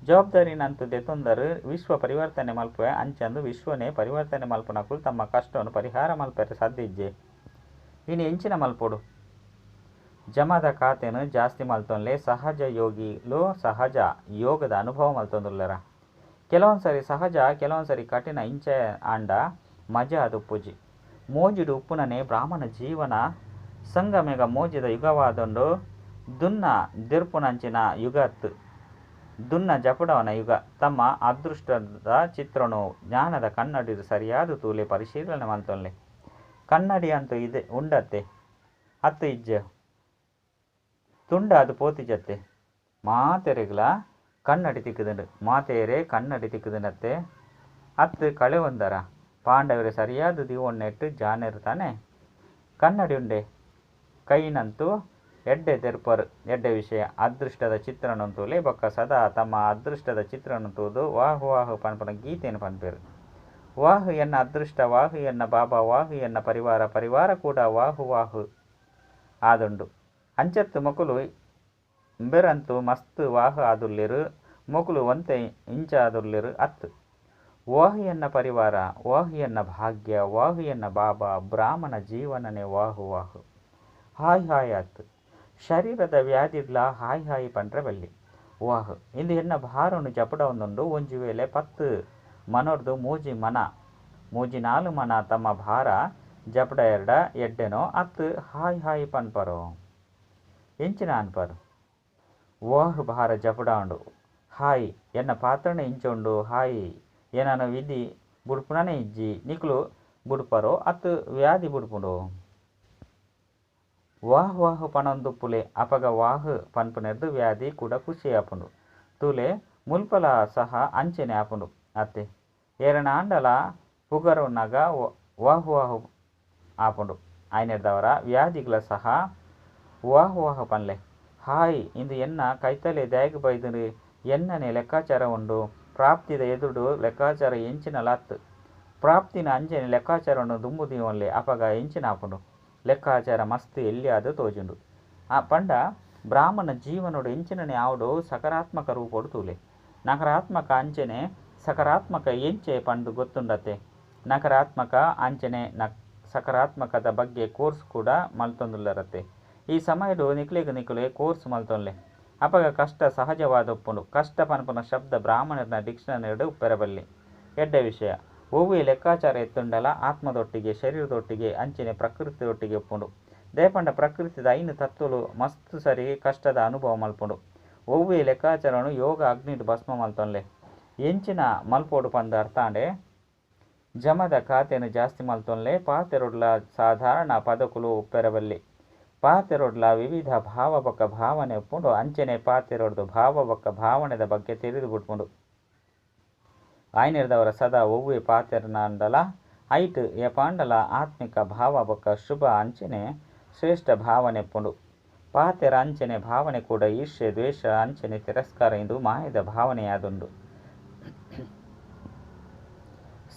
ಜವಾಬ್ದಾರಿನಂತೂ ದೆತೊಂದರ್, ವಿಶ್ವ ಪರಿವರ್ತನೆ ಮಲ್ಪುವೆ. ಅಂಚಂದ್ ವಿಶ್ವನೇ ಪರಿವರ್ತನೆ ಮಲ್ಪುನಕುಲು ತಮ್ಮ ಕಷ್ಟನ್ ಪರಿಹಾರ ಮಲ್ಪೆರೆ ಸಾಧ್ಯ ಇಜ್ಜೆ. ಇನಿ ಎಂಚಿನ ಮಲ್ಪೊಡು? ಜಮದ ಖಾತೆನ್ ಜಾಸ್ತಿ ಮಲ್ತೊನ್ಲೆ. ಸಹಜ ಯೋಗಿಲು ಸಹಜ ಯೋಗದ ಅನುಭವ ಮಲ್ತೊಂದುಲ್ಲೆರ. ಕೆಲವೊಂದು ಸರಿ ಸಹಜ, ಕೆಲವೊಂದು ಸರಿ ಕಠಿಣ. ಇಂಚ ಆಂಡ ಮಜಾ ಆದುಪ್ಪುಜಿ. ಮೋಜಿಡ್ ಉಪ್ಪುನನೇ ಬ್ರಾಹ್ಮಣ ಜೀವನ. ಸಂಗಮೇಗ ಮೋಜಿದ ಯುಗವಾದುಂಡು. ದುನ್ನ ದೆರ್ಪುನಂಚಿನ ಯುಗ ಅತ್ತ್, ದುನ್ನ ಜಪುಡಾವುನ ಯುಗ. ತಮ್ಮ ಅದೃಷ್ಟದ ಚಿತ್ರನು ಜ್ಞಾನದ ಕನ್ನಡಿಡ್ ಸರಿಯಾದ್ ತೂಲೆ, ಪರಿಶೀಲನೆ ಮಲ್ತೊನ್ಲೆ. ಕನ್ನಡಿ ಅಂತೂ ಇದೆ ಉಂಡತ್ತೆ ಅತ್ ಇಜ್ಜ? ತುಂಡಾದ್ ಪೋತಿಜತ್ತೆ? ಮಾತೆರೆಗ್ಲ ಕನ್ನಡಿ ತಿಕ್ಕುದುಂಡು. ಮಾತೆರೆ ಕನ್ನಡಿ ತಿಕ್ಕುದುಂಡತ್ತೆ ಅತ್ ಕಳೆವೊಂದರ? ಪಾಂಡವೆರ್ ಸರಿಯಾದ್ ದೀವೊನ್ನೆಟ್ ಜಾನೆರ್ ತಾನೆ. ಕನ್ನಡಿ ಉಂಡೆ? ಕೈನಂತೂ ಎಡ್ಡೆ ದೆರ್ಪರ್. ಎಡ್ಡೆ ವಿಷಯ. ಅದೃಷ್ಟದ ಚಿತ್ರಣ ತೂಲೆ ಬೊಕ್ಕ ಸದಾ ತಮ್ಮ ಅದೃಷ್ಟದ ಚಿತ್ರಣ ತೂದು ವಾಹ್ ವಾಹ್ ಪನ್ಪುನ ಗೀತೆನ್ ಪನ್ಪೆರ್. ವಾಹ್ ಎನ್ನ ಅದೃಷ್ಟ, ವಾಹ್ ಎನ್ನ ಬಾಬಾ, ವಾಹ್ ಎನ್ನ ಪರಿವಾರ, ಪರಿವಾರ ಕೂಡ ವಾಹ್ ವಾಹ್ ಆದುಂಡು. ಅಂಚತ್ ಮೊಕುಲು ಇಂಬೆರಂತೂ ಮಸ್ತ್ ವಾಹ್ ಆದುಲ್ಲೆರ್, ಮೊಕುಲು ಒಂತೆ ಇಂಚಾದುಲ್ಲೆರ್ ಅತ್ತ್. ವಾಹ್ ಎನ್ನ ಪರಿವಾರ, ವಾಹ್ ಎನ್ನ ಭಾಗ್ಯ, ವಾಹ್ ಎನ್ನ ಬಾಬಾ, ಬ್ರಾಹ್ಮಣ ಜೀವನನೇ ವಾಹ್ ವಾಹ್. ಹಾಯ್ ಹಾಯ್ ಅತ್ತ್. ಶರೀರದ ವ್ಯಾಧಿಡ್ಲಾ ಹಾಯ್ ಹಾಯ್ ಪಂಡ್ರೆ ಬಲ್ಲಿ. ವಾಹ್ ಇಂದು ಎನ್ನ ಭಾರನು ಜಪುಡಾವೊಂದುಂಡು. ಒಂಜಿ ವೇಳೆ 10 ಮನೊರ್ದು 3 ಮನ, 3 4 ಮನ ತಮ್ಮ ಭಾರ ಜಪುಡಾಯೆರ್ಡ ಎಡ್ಡೆನೋ ಅತ್ತ್ ಹಾಯ್ ಹಾಯ್ ಪನ್ಪರೋ? ಎಂಚಿನ ಅನ್ಪರ್? ವಾಹ್ ಭಾರ ಜಪುಡಾವುಂಡು. ಹಾಯ್ ಎನ್ನ ಪಾತ್ರನೇ ಇಂಚ ಉಂಡು, ಹಾಯ್ ಎನನ ವಿಧಿ ಬುಡ್ಪುನನೇ ಇಜ್ಜಿ. ನಿಕುಲು ಬುಡ್ಪರೋ ಅತ್ತ್ ವ್ಯಾಧಿ ಬುಡ್ಪುಂಡೋ? ವಾಹ್ ವಾಹ್ ಪನೊಂದುಪ್ಪುಲೆ ಅಪಗ ವಾಹ್ ಪನ್ಪುನೆರ್ದ್ ವ್ಯಾಧಿ ಕೂಡ ಖುಷಿ ಆಪುಂಡು. ತೂಲೆ ಮುಲ್ಪಲ ಸಹ ಅಂಚೆನೆ ಆಪುಂಡು ಅತ್ತೆ. ಏರೆನಾಂಡಲ ಪುಗರುನಗ ವಾಹ್ ವಾಹ್ ಆಪುಂಡು. ಆಯ್ನೆರ್ದಾವರ ವ್ಯಾಧಿಗ್ಲ ಸಹ ವಾಹ್ ವಾಹ್ ಪನ್ಲೆ. ಹಾಯ್ ಇಂದು ಎನ್ನ ಕೈತಲೇ ದಾಯೆಗ್ ಬೈದುಂಡು, ಎನ್ನನೇ ಲೆಕ್ಕಾಚಾರ ಉಂಡು. ಪ್ರಾಪ್ತಿದ ಎದುರುಡು ಲೆಕ್ಕಾಚಾರ ಎಂಚಿನಲ ಅತ್ತ್. ಪ್ರಾಪ್ತಿನ ಅಂಚನೆ ಲೆಕ್ಕಾಚಾರನ್ ದುಂಬು ದೀವೊನ್ಲೆ ಅಪಗ ಎಂಚಿನ ಆಪುಂಡು? ಲೆಕ್ಕಾಚಾರ ಮಸ್ತ್ ಎಲ್ಯಾದ್ ತೋಜುಂಡು. ಆ ಪಂಡ ಬ್ರಾಹ್ಮಣ ಜೀವನೊಡು ಎಂಚಿನನೇ ಆವೊಡು ಸಕಾರಾತ್ಮಕ ರೂಪೊಡು ತೂಲೆ. ನಕಾರಾತ್ಮಕ ಅಂಚನೆ ಸಕಾರಾತ್ಮಕ ಎಂಚೆ ಪಂದ್ ಗೊತ್ತುಂಡತೆ. ನಕಾರಾತ್ಮಕ ಅಂಚನೆ ಸಕಾರಾತ್ಮಕದ ಬಗ್ಗೆ ಕೋರ್ಸ್ ಕೂಡ ಮಲ್ತೊಂದುಲ್ಲರತೆ. ಈ ಸಮಯಡ್ ನಿಕ್ಲೆಗ್ ನಿಕುಲೆ ಕೋರ್ಸ್ ಮಲ್ತೊನ್ಲೆ. ಅಪಗ ಕಷ್ಟ ಸಹಜವಾದ್ ಉಪ್ಪುಂಡು. ಕಷ್ಟ ಪನ್ಪುನ ಶಬ್ದ ಬ್ರಾಹ್ಮಣೆರ್ನ ಡಿಕ್ಷನರಿಡ್ ಉಪ್ಪೆರೆ ಬಲ್ಲಿ. ಎಡ್ಡೆ ವಿಷಯ. ಒವ್ವೆ ಲೆಕ್ಕಾಚಾರ ಇತ್ತುಂಡಲ ಆತ್ಮದೊಟ್ಟಿಗೆ, ಶರೀರದೊಟ್ಟಿಗೆ ಅಂಚನೆ ಪ್ರಕೃತಿದೊಟ್ಟಿಗೆ ಉಪ್ಪುಂಡು. ದಾಯೆ ಪಂಡ ಪ್ರಕೃತಿದ 5 ತತ್ವಲು ಮಸ್ತ್ ಸರಿ ಕಷ್ಟದ ಅನುಭವ ಮಲ್ಪುಂಡು. ಒವ್ವೆ ಲೆಕ್ಕಾಚಾರನು ಯೋಗ ಅಗ್ನಿಡ್ ಭಸ್ಮ ಮಲ್ತೊನ್ಲೆ. ಎಂಚಿನ ಮಲ್ಪೊಡು ಪಂದ್ ಅರ್ಥ ಆಂಡೆ. ಜಮದ ಖಾತೆನ್ ಜಾಸ್ತಿ ಮಲ್ತೊನ್ಲೆ. ಪಾತೆರೊಡ್ಲ ಸಾಧಾರಣ ಪದಕುಲು ಉಪ್ಪೆರೆ ಬಲ್ಲಿ. ಪಾತೆರೊಡ್ಲ ವಿವಿಧ ಭಾವ ಬೊಕ್ಕ ಭಾವನೆ ಉಪ್ಪುಂಡು. ಅಂಚನೆ ಪಾತೆರೊಡ್ದು ಭಾವ ಬೊಕ್ಕ ಭಾವನೆದ ಬಗ್ಗೆ ತೆರಿದು ಬುಡ್ಪುಂಡು. ಆಯ್ನೆರ್ದಾವರ ಸದಾ ಒವ್ವೆ ಪಾತೆರ್ನಾಂಡಲ ಐಟ್ ಏಪಾಂಡಲ ಆತ್ಮಿಕ ಭಾವ ಬೊಕ್ಕ ಶುಭ ಅಂಚನೆ ಶ್ರೇಷ್ಠ ಭಾವನೆ ಉಪ್ಪುಂಡು. ಪಾತೆರ ಅಂಚನೆ ಭಾವನೆ ಕೂಡ ಈರ್ಷೆ, ದ್ವೇಷ ಅಂಚನೆ ತಿರಸ್ಕಾರ ಇಂದು ಮಾಯದ ಭಾವನೆಯಾದುಂಡು.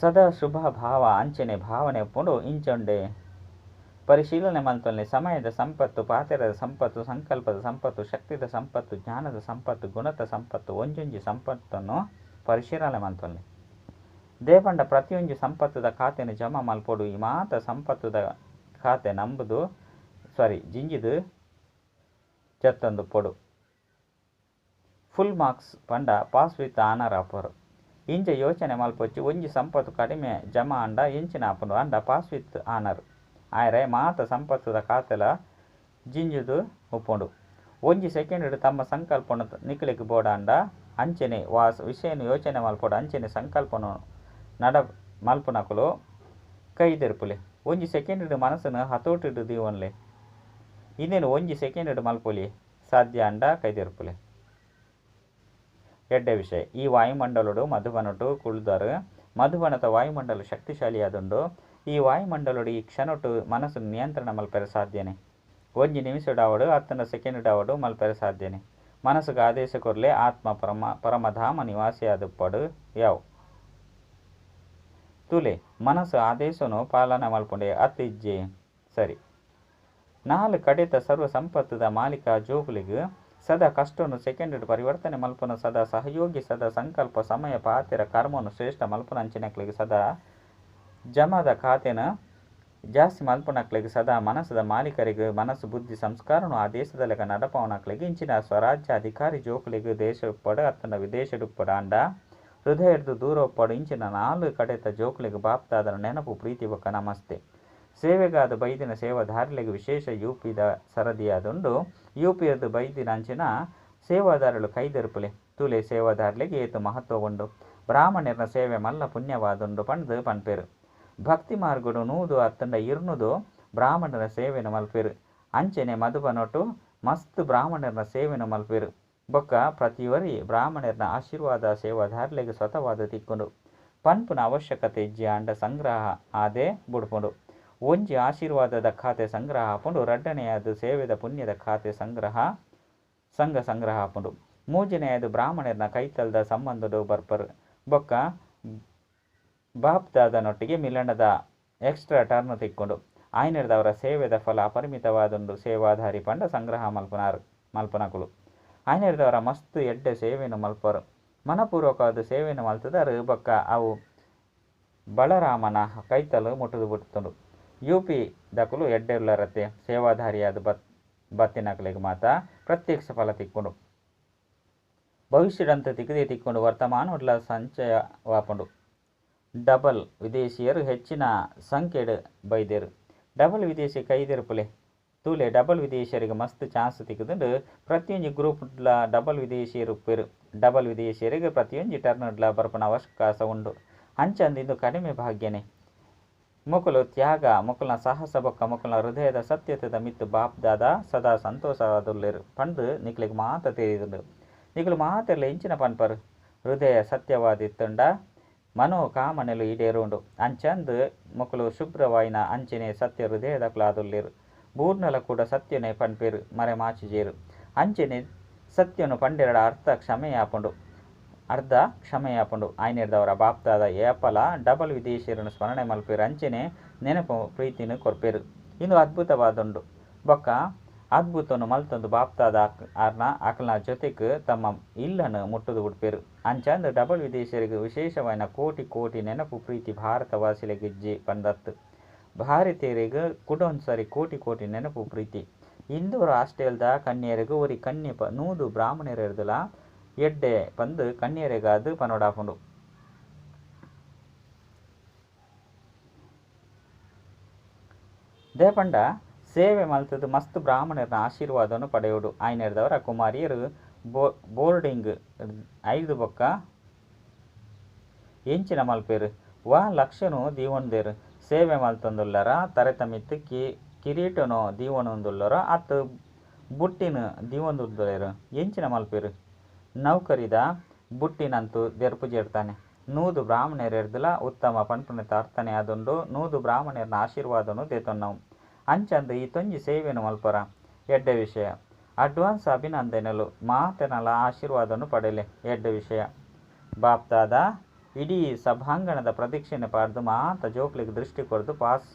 ಸದಾ ಶುಭ ಭಾವ ಅಂಚನೆ ಭಾವನೆ ಉಪ್ಪುಂಡು. ಇಂಚೊಂಡೆ ಪರಿಶೀಲನೆ ಮಲ್ತೊನ್ಲೆ. ಸಮಯದ ಸಂಪತ್ತು, ಪಾತೆರದ ಸಂಪತ್ತು, ಸಂಕಲ್ಪದ ಸಂಪತ್ತು, ಶಕ್ತಿದ ಸಂಪತ್ತು, ಜ್ಞಾನದ ಸಂಪತ್ತು, ಗುಣದ ಸಂಪತ್ತು, ಒಂಜೊಂಜಿ ಸಂಪತ್ತನ್ನು ಪರಿಶೀಲನೆ ಮಲ್ತೊನ್ಲೆ. ದೇಪಂಡ ಪ್ರತಿಯೊಂಜಿ ಸಂಪತ್ತುದ ಖಾತೆನ ಜಮಾ ಮಲ್ಪೊಡು. ಈ ಮಾತ ಸಂಪತ್ತುದ ಖಾತೆ ನಂಬುದು ಸಾರಿ ಜಿಂಜಿದು ಜತ್ತೊಂದು ಪೊಡು. ಫುಲ್ ಮಾರ್ಕ್ಸ್ ಪಂಡ ಪಾಸ್ ವಿತ್ ಆನರ್ ಆಪರು. ಇಂಚ ಯೋಚನೆ ಮಲ್ಪೊಚ್ಚಿ. ಒಂಜಿ ಸಂಪತ್ತು ಕಡಿಮೆ ಜಮಾ ಆಂಡ ಎಂಚಿನ ಆಪುಂಡು ಅಂಡ ಪಾಸ್ ವಿತ್ ಆನರ್ ಆಯರೆ ಮಾತ ಸಂಪತ್ತುದ ಖಾತೆಲ ಜಿಂಜುದು ಉಪ್ಪುಂಡು. ಒಂಜಿ ಸೆಕೆಂಡ್ ತಮ್ಮ ಸಂಕಲ್ಪನ ನಿಕಲೆಗ್ ಬೋಡಾಂಡ ಅಂಚನೆ ವಾಸ್ ವಿಷಯನ ಯೋಚನೆ ಮಲ್ಪೊಡು. ಅಂಚನೆ ಸಂಕಲ್ಪನ ನಡ ಮಲ್ಪುನಕುಲು ಕೈದೆರ್ಪುಲೆ. ಒಂಜಿ ಸೆಕೆಂಡ್ ಮನಸ್ಸನ್ನು ಹತೋಟಿಡು ದೀವೊನ್ಲೆ. ಇಂದೇನು ಒಂಜಿ ಸೆಕೆಂಡ್ ಮಲ್ಪೊಲಿ ಸಾಧ್ಯ ಅಂಡ ಕೈದೆರ್ಪುಲೆ. ಎಡ್ಡೆ ವಿಷಯ. ಈ ವಾಯುಮಂಡಲಡು ಮಧುಬನಟು ಕುಳ್ದಾರು. ಮಧುಬನದ ವಾಯುಮಂಡಲ ಶಕ್ತಿಶಾಲಿಯಾದುಂಡು. ಈ ವಾಯುಮಂಡಲಡು ಈ ಕ್ಷಣಟು ಮನಸ್ಸನ್ನು ನಿಯಂತ್ರಣ ಮಲ್ಪೆರೆ ಸಾಧ್ಯನೆ. ಒಂಜಿ ನಿಮಿಷಡಾವಡು 10 ಸೆಕೆಂಡ್ ಆವಡು ಮಲ್ಪೆರೆ ಸಾಧ್ಯನೆ. ಮನಸ್ಸುಗೆ ಆದೇಶ ಕೊರ್ಲೆ. ಆತ್ಮ ಪರಮಧಾಮ ನಿವಾಸಿಯಾದುಪ್ಪಡು ಯಾವು ತುಲೆ ಮನಸ್ಸು ಆದೇಶನು ಪಾಲನೆ ಮಲ್ಪುಂಡೆ ಅತ್ ಇಜ್ಜೆ. ಸರಿ. 4 ಕಡೆತ ಸರ್ವ ಸಂಪತ್ತುದ ಮಾಲೀಕ ಜೋಕುಲೆಗ್ ಸದಾ ಕಷ್ಟನು ಸೆಕೆಂಡ್ ಪರಿವರ್ತನೆ ಮಲ್ಪುನ ಸದಾ ಸಹಯೋಗಿ ಸದಾ ಸಂಕಲ್ಪ ಸಮಯ ಪಾತೆರ ಕರ್ಮನು ಶ್ರೇಷ್ಠ ಮಲ್ಪುನ ಅಂಚಿನಕ್ಲೆಗ್ ಸದಾ ಜಮದ ಖಾತೆನ ಜಾಸ್ತಿ ಮಲ್ಪುನಕ್ಲೆಗ್ ಸದಾ ಮನಸ್ಸದ ಮಾಲೀಕರಿಗೆ ಮನಸ್ಸು ಬುದ್ಧಿ ಸಂಸ್ಕಾರನು ಆದೇಶದ ಲೆಕ್ಕ ನಡಪವನಕ್ಲೆಗ್ ಇಂಚಿನ ಸ್ವರಾಜ್ಯ ಅಧಿಕಾರಿ ಜೋಕುಲೆಗ್ ದೇಶ ಉಪ್ಪಡು ಅತ್ತಂಡ ವಿದೇಶಡ್ ಉಪ್ಪಡು ಅಂಡ ಹೃದಯಡ್ದು ದೂರ ಉಪ್ಪಡು ಇಂಚಿನ 4 ಕಡೆತ ಜೋಕುಲೆಗ್ ಬಾಪ್ದಾದನ ನೆನಪು ಪ್ರೀತಿ ಬೊಕ್ಕ ನಮಸ್ತೆ. ಸೇವೆಗಾದ ಬೈದಿನ ಸೇವಾಧಾರಿಲೆಗ್ ವಿಶೇಷ ಯುಪಿದ ಸರದಿಯಾದುಂಡು. ಯುಪಿಯದು ಬೈದಿನ ಅಂಚಿನ ಸೇವಾದಾರರು ಕೈದೆರ್ಪುಲೆ. ತುಲೆ ಸೇವಾದಾರಲಿಗೆ ಏತು ಮಹತ್ವ ಉಂಡು. ಬ್ರಾಹ್ಮಣರ್ನ ಸೇವೆ ಮಲ್ಲ ಪುಣ್ಯವಾದುಂಡು ಪಂಡ್ದು ಪನ್ಪೆರು. ಭಕ್ತಿ ಮಾರ್ಗಡು 100 ಅತ್ತಂಡ 200 ಬ್ರಾಹ್ಮಣರ ಸೇವೆನು ಮಲ್ಪೆರು. ಅಂಚನೆ ಮಧುಬನೊಟು ಮಸ್ತ್ ಬ್ರಾಹ್ಮಣರ್ನ ಸೇವೆನು ಮಲ್ಪೆರು. ಬೊಕ್ಕ ಪ್ರತಿವರಿ ಬ್ರಾಹ್ಮಣರ್ನ ಆಶೀರ್ವಾದ ಸೇವಾಧಾರಲಿಗೆ ಸ್ವತಃವಾದ ತಿಕ್ಕುಂಡು. ಪನ್ಪುನ ಅವಶ್ಯಕತೆ ಇಜ್ಜಿ ಅಂಡ ಸಂಗ್ರಹ ಆದೇ ಬುಡ್ಪುಂಡು. ಒಂಜಿ ಆಶೀರ್ವಾದದ ಖಾತೆ ಸಂಗ್ರಹ ಆಪುಂಡು, ರಡ್ಡನೆಯಾದ್ ಸೇವೆದ ಪುಣ್ಯದ ಖಾತೆ ಸಂಗ್ರಹ, ಸಂಘ ಸಂಗ್ರಹ ಆಪುಂಡು, ಮೂಜನೆಯಾದ್ ಬ್ರಾಹ್ಮಣೆರ್ನ ಕೈತಲ್ದ ಸಂಬಂಧಡ್ ಬರ್ಪರ್ ಬೊಕ್ಕ ಬಾಪ್ದಾದನೊಟ್ಟಿಗೆ ಮಿಲನದ ಎಕ್ಸ್ಟ್ರಾ ಟರ್ನ್ ತಿಕ್ಕುಂಡು. ಆಯಿನೆಡ್ದಾವರ ಸೇವೆದ ಫಲ ಅಪರಿಮಿತವಾದುಂಡು. ಸೇವಾಧಾರಿ ಪಂಡ ಸಂಗ್ರಹ ಮಲ್ಪುನಾರ್ ಮಲ್ಪುನಕುಲು. ಆಯಿನೆಡ್ದಾವರ ಮಸ್ತ್ ಎಡ್ಡೆ ಸೇವೆನ್ ಮಲ್ಪರು. ಮನಪೂರ್ವಕವಾದ ಸೇವೆನ್ ಮಲ್ತುದಾರ್ ಬೊಕ್ಕ ಅವು ಬಳರಾಮನ ಕೈತಲ್ ಮುಟ್ಟುದು ಬುಡ್ತುಂಡು. ಯು.ಪಿ ದಕುಲು ಎಡ್ಡೆ ಉಲ್ಲರತ್ತೆ ಸೇವಾಧಾರಿಯಾದ್ ಬತ್ತಿನಕಲೆಗ್ ಮಾತ ಪ್ರತ್ಯಕ್ಷ ಫಲ ತಿಕ್ಕುಂಡು. ಭವಿಷ್ಯದಂತ ತಿಕ್ಕದೇ ತಿಕ್ಕುಂಡು, ವರ್ತಮಾನಡ್ಲ ಸಂಚಯವಾಪುಂಡು. ಡಬಲ್ ವಿದೇಶಿಯರು ಹೆಚ್ಚಿನ ಸಂಖ್ಯೆಡ್ ಬೈದೆರ್. ಡಬಲ್ ವಿದೇಶಿ ಕೈದೆರ್ಪುಲೆ ತೂಲೆ ಡಬಲ್ ವಿದೇಶಿಯರಿಗೆ ಮಸ್ತ್ ಚಾನ್ಸ್ ತಿಕ್ಕುದುಂಡು. ಪ್ರತಿಯೊಂಜಿ ಗ್ರೂಪ್ ಡ್ಲ ಡಬಲ್ ವಿದೇಶಿಯರು ಉಪ್ಪೆರ್. ಡಬಲ್ ವಿದೇಶಿಯರಿಗೆ ಪ್ರತಿಯೊಂಜಿ ಟರ್ನ್ ಡ್ಲ ಬರ್ಪುನ ಅವಕಾಶ ಉಂಡು. ಅಂಚಂದ್ ಇಂದು ಕಡಿಮೆ ಭಾಗ್ಯನೆ. ಮೊಕುಲು ತ್ಯಾಗ, ಮೊಕಲ್ನ ಸಾಹಸ ಬೊಕ್ಕ ಮೊಕಲ್ನ ಹೃದಯದ ಸತ್ಯತೆದ ಮಿತ್ತ್ ಬಾಪ್ದಾದ ಸದಾ ಸಂತೋಷವಾದುಲ್ಲೆರ್ ಪಂದ್ ನಿಕ್ಲೆಗ್ ಮಾತ ತೆರಿದುಂಡು. ನಿಕುಲು ಮಾತೆರ್ಲ ಎಂಚಿನ ಪನ್ಪರ್? ಹೃದಯ ಸತ್ಯವಾದಿತ್ತುಂಡ ಮನೋಕಾಮನೆಲು ಈಡೇರುಂಡು. ಅಂಚಂದ್ ಮೊಕುಲು ಶುಭ್ರವಾಯಿನ ಅಂಚನೆ ಸತ್ಯ ಹೃದಯದಕುಲಾದುಲ್ಲೆರ್. ಬೂರ್ಂಡಲ ಕೂಡ ಸತ್ಯನೇ ಪನ್ಪೆರ್, ಮರೆಮಾಚುಜೆರ್. ಅಂಚನೆ ಸತ್ಯನು ಪಂಡೆರಡ ಅರ್ಥ ಕ್ಷಮೆಯಾಪುಂಡು. ಅರ್ಧ ಕ್ಷಮೆಯಾಪುಂಡು. ಆಯಿನೆಡ್ದಾವರ ಬಾಪ್ದಾದ ಏಪಲ ಡಬಲ್ ವಿದೇಶಿಯರನ್ನು ಸ್ಮರಣೆ ಮಲ್ಪೆರ್. ಅಂಚನೆ ನೆನಪು ಪ್ರೀತಿನ ಕೊರ್ಪೆರ್. ಇಂದು ಅದ್ಭುತವಾದುಂಡು. ಬೊಕ್ಕ ಅದ್ಭುತನು ಮಲ್ತೊಂದು ಬಾಪ್ದಾದ ಆರ್ನ ಅಕಲ್ನ ಜೊತೆಕ್ ತಮ್ಮ ಇಲ್ಲನ್ ಮುಟ್ಟುದು ಬುಡ್ಪೆರ್. ಅಂಚಾಂದ್ ಡಬಲ್ ವಿದೇಶಿಯರಿಗೆ ವಿಶೇಷವಾಯಿನ ಕೋಟಿ ಕೋಟಿ ನೆನಪು ಪ್ರೀತಿ ಭಾರತವಾಸಿಲೆಗಿಜ್ಜಿ ಪಂದತ್. ಭಾರತೀಯೆರೆಗ್ ಕುಡೊಂಸರಿ ಕೋಟಿ ಕೋಟಿ ನೆನಪು ಪ್ರೀತಿ. ಇಂದೋರ್ ಹಾಸ್ಟೆಲ್ ದ ಕನ್ಯೆರೆಗ್ ಒರಿ ಕನ್ಯೆ 100 ಬ್ರಾಹ್ಮಣರೆಡ್ದಲ ಎಡ್ಡೆ ಪಂದ್ ಕನ್ಯೆರೆಗಾದ್ ಪನೊಡಾಪುಂಡು. ದಾಯೆ ಪಂಡ ಸೇವೆ ಮಲ್ತುದು ಮಸ್ತ್ ಬ್ರಾಹ್ಮಣೆರ್ನ ಆಶೀರ್ವಾದನ್ ಪಡೆಯೊಡು. ಆಯಿನೆಡ್ದಾವರ ಕುಮಾರಿಯೆರ್ ಬೋರ್ಡಿಂಗ್ ಐರ್ದ್ ಬೊಕ್ಕ ಎಂಚಿನ ಮಲ್ಪುವೆರ್? ವಾ ಲಕ್ಷ್ಯನ್ ದೀವೊಂದೆರ್? ಸೇವೆ ಮಲ್ತೊಂದುಲ್ಲರ, ತರೆತ ಮಿತ್ತ್ ಕಿರೀಟನ್ ದೀವೊನೊಂದುಲ್ಲೆರ ಅತ್ತ್ ಬುಟ್ಟಿನ್ ದೀವೊಂದುಲ್ಲೆರ ಎಂಚಿನ ಮಲ್ಪುವೆರ್? ನೌಕರಿದ ಬುಟ್ಟಿನ್ ಅಂತೂ ದೆರ್ಪುಜೆರ್ ತಾನೆ. 100 ಬ್ರಾಹ್ಮಣರೆಡ್ದಲ ಉತ್ತಮ ಪನ್ಪುನೆತ್ತ ಅರ್ಥನೆ ಆದುಂಡು 100 ಬ್ರಾಹ್ಮಣೆರ್ನ ಆಶೀರ್ವಾದನ್ ದೆತೊನ್ನವು. ಅಂಚಾಂದ್ ಈತೊಂಜಿ ಸೇವೆನ್ ಮಲ್ಪರ? ಎಡ್ಡೆ ವಿಷಯ. ಅಡ್ವಾನ್ಸ್ ಅಭಿನಂದನೆಲು. ಮಾತೆರ್ನಲ ಆಶೀರ್ವಾದನ್ ಪಡೆಲೆ. ಎಡ್ಡೆ ವಿಷಯ. ಬಾಪ್ದಾದ ಇಡೀ ಸಭಾಂಗಣದ ಪ್ರದಕ್ಷಿಣೆ ಪಾಡ್ದ್ ಮಾತ ಜೋಕ್ಲೆಗ್ ದೃಷ್ಟಿ ಕೊರ್ದು ಪಾಸ್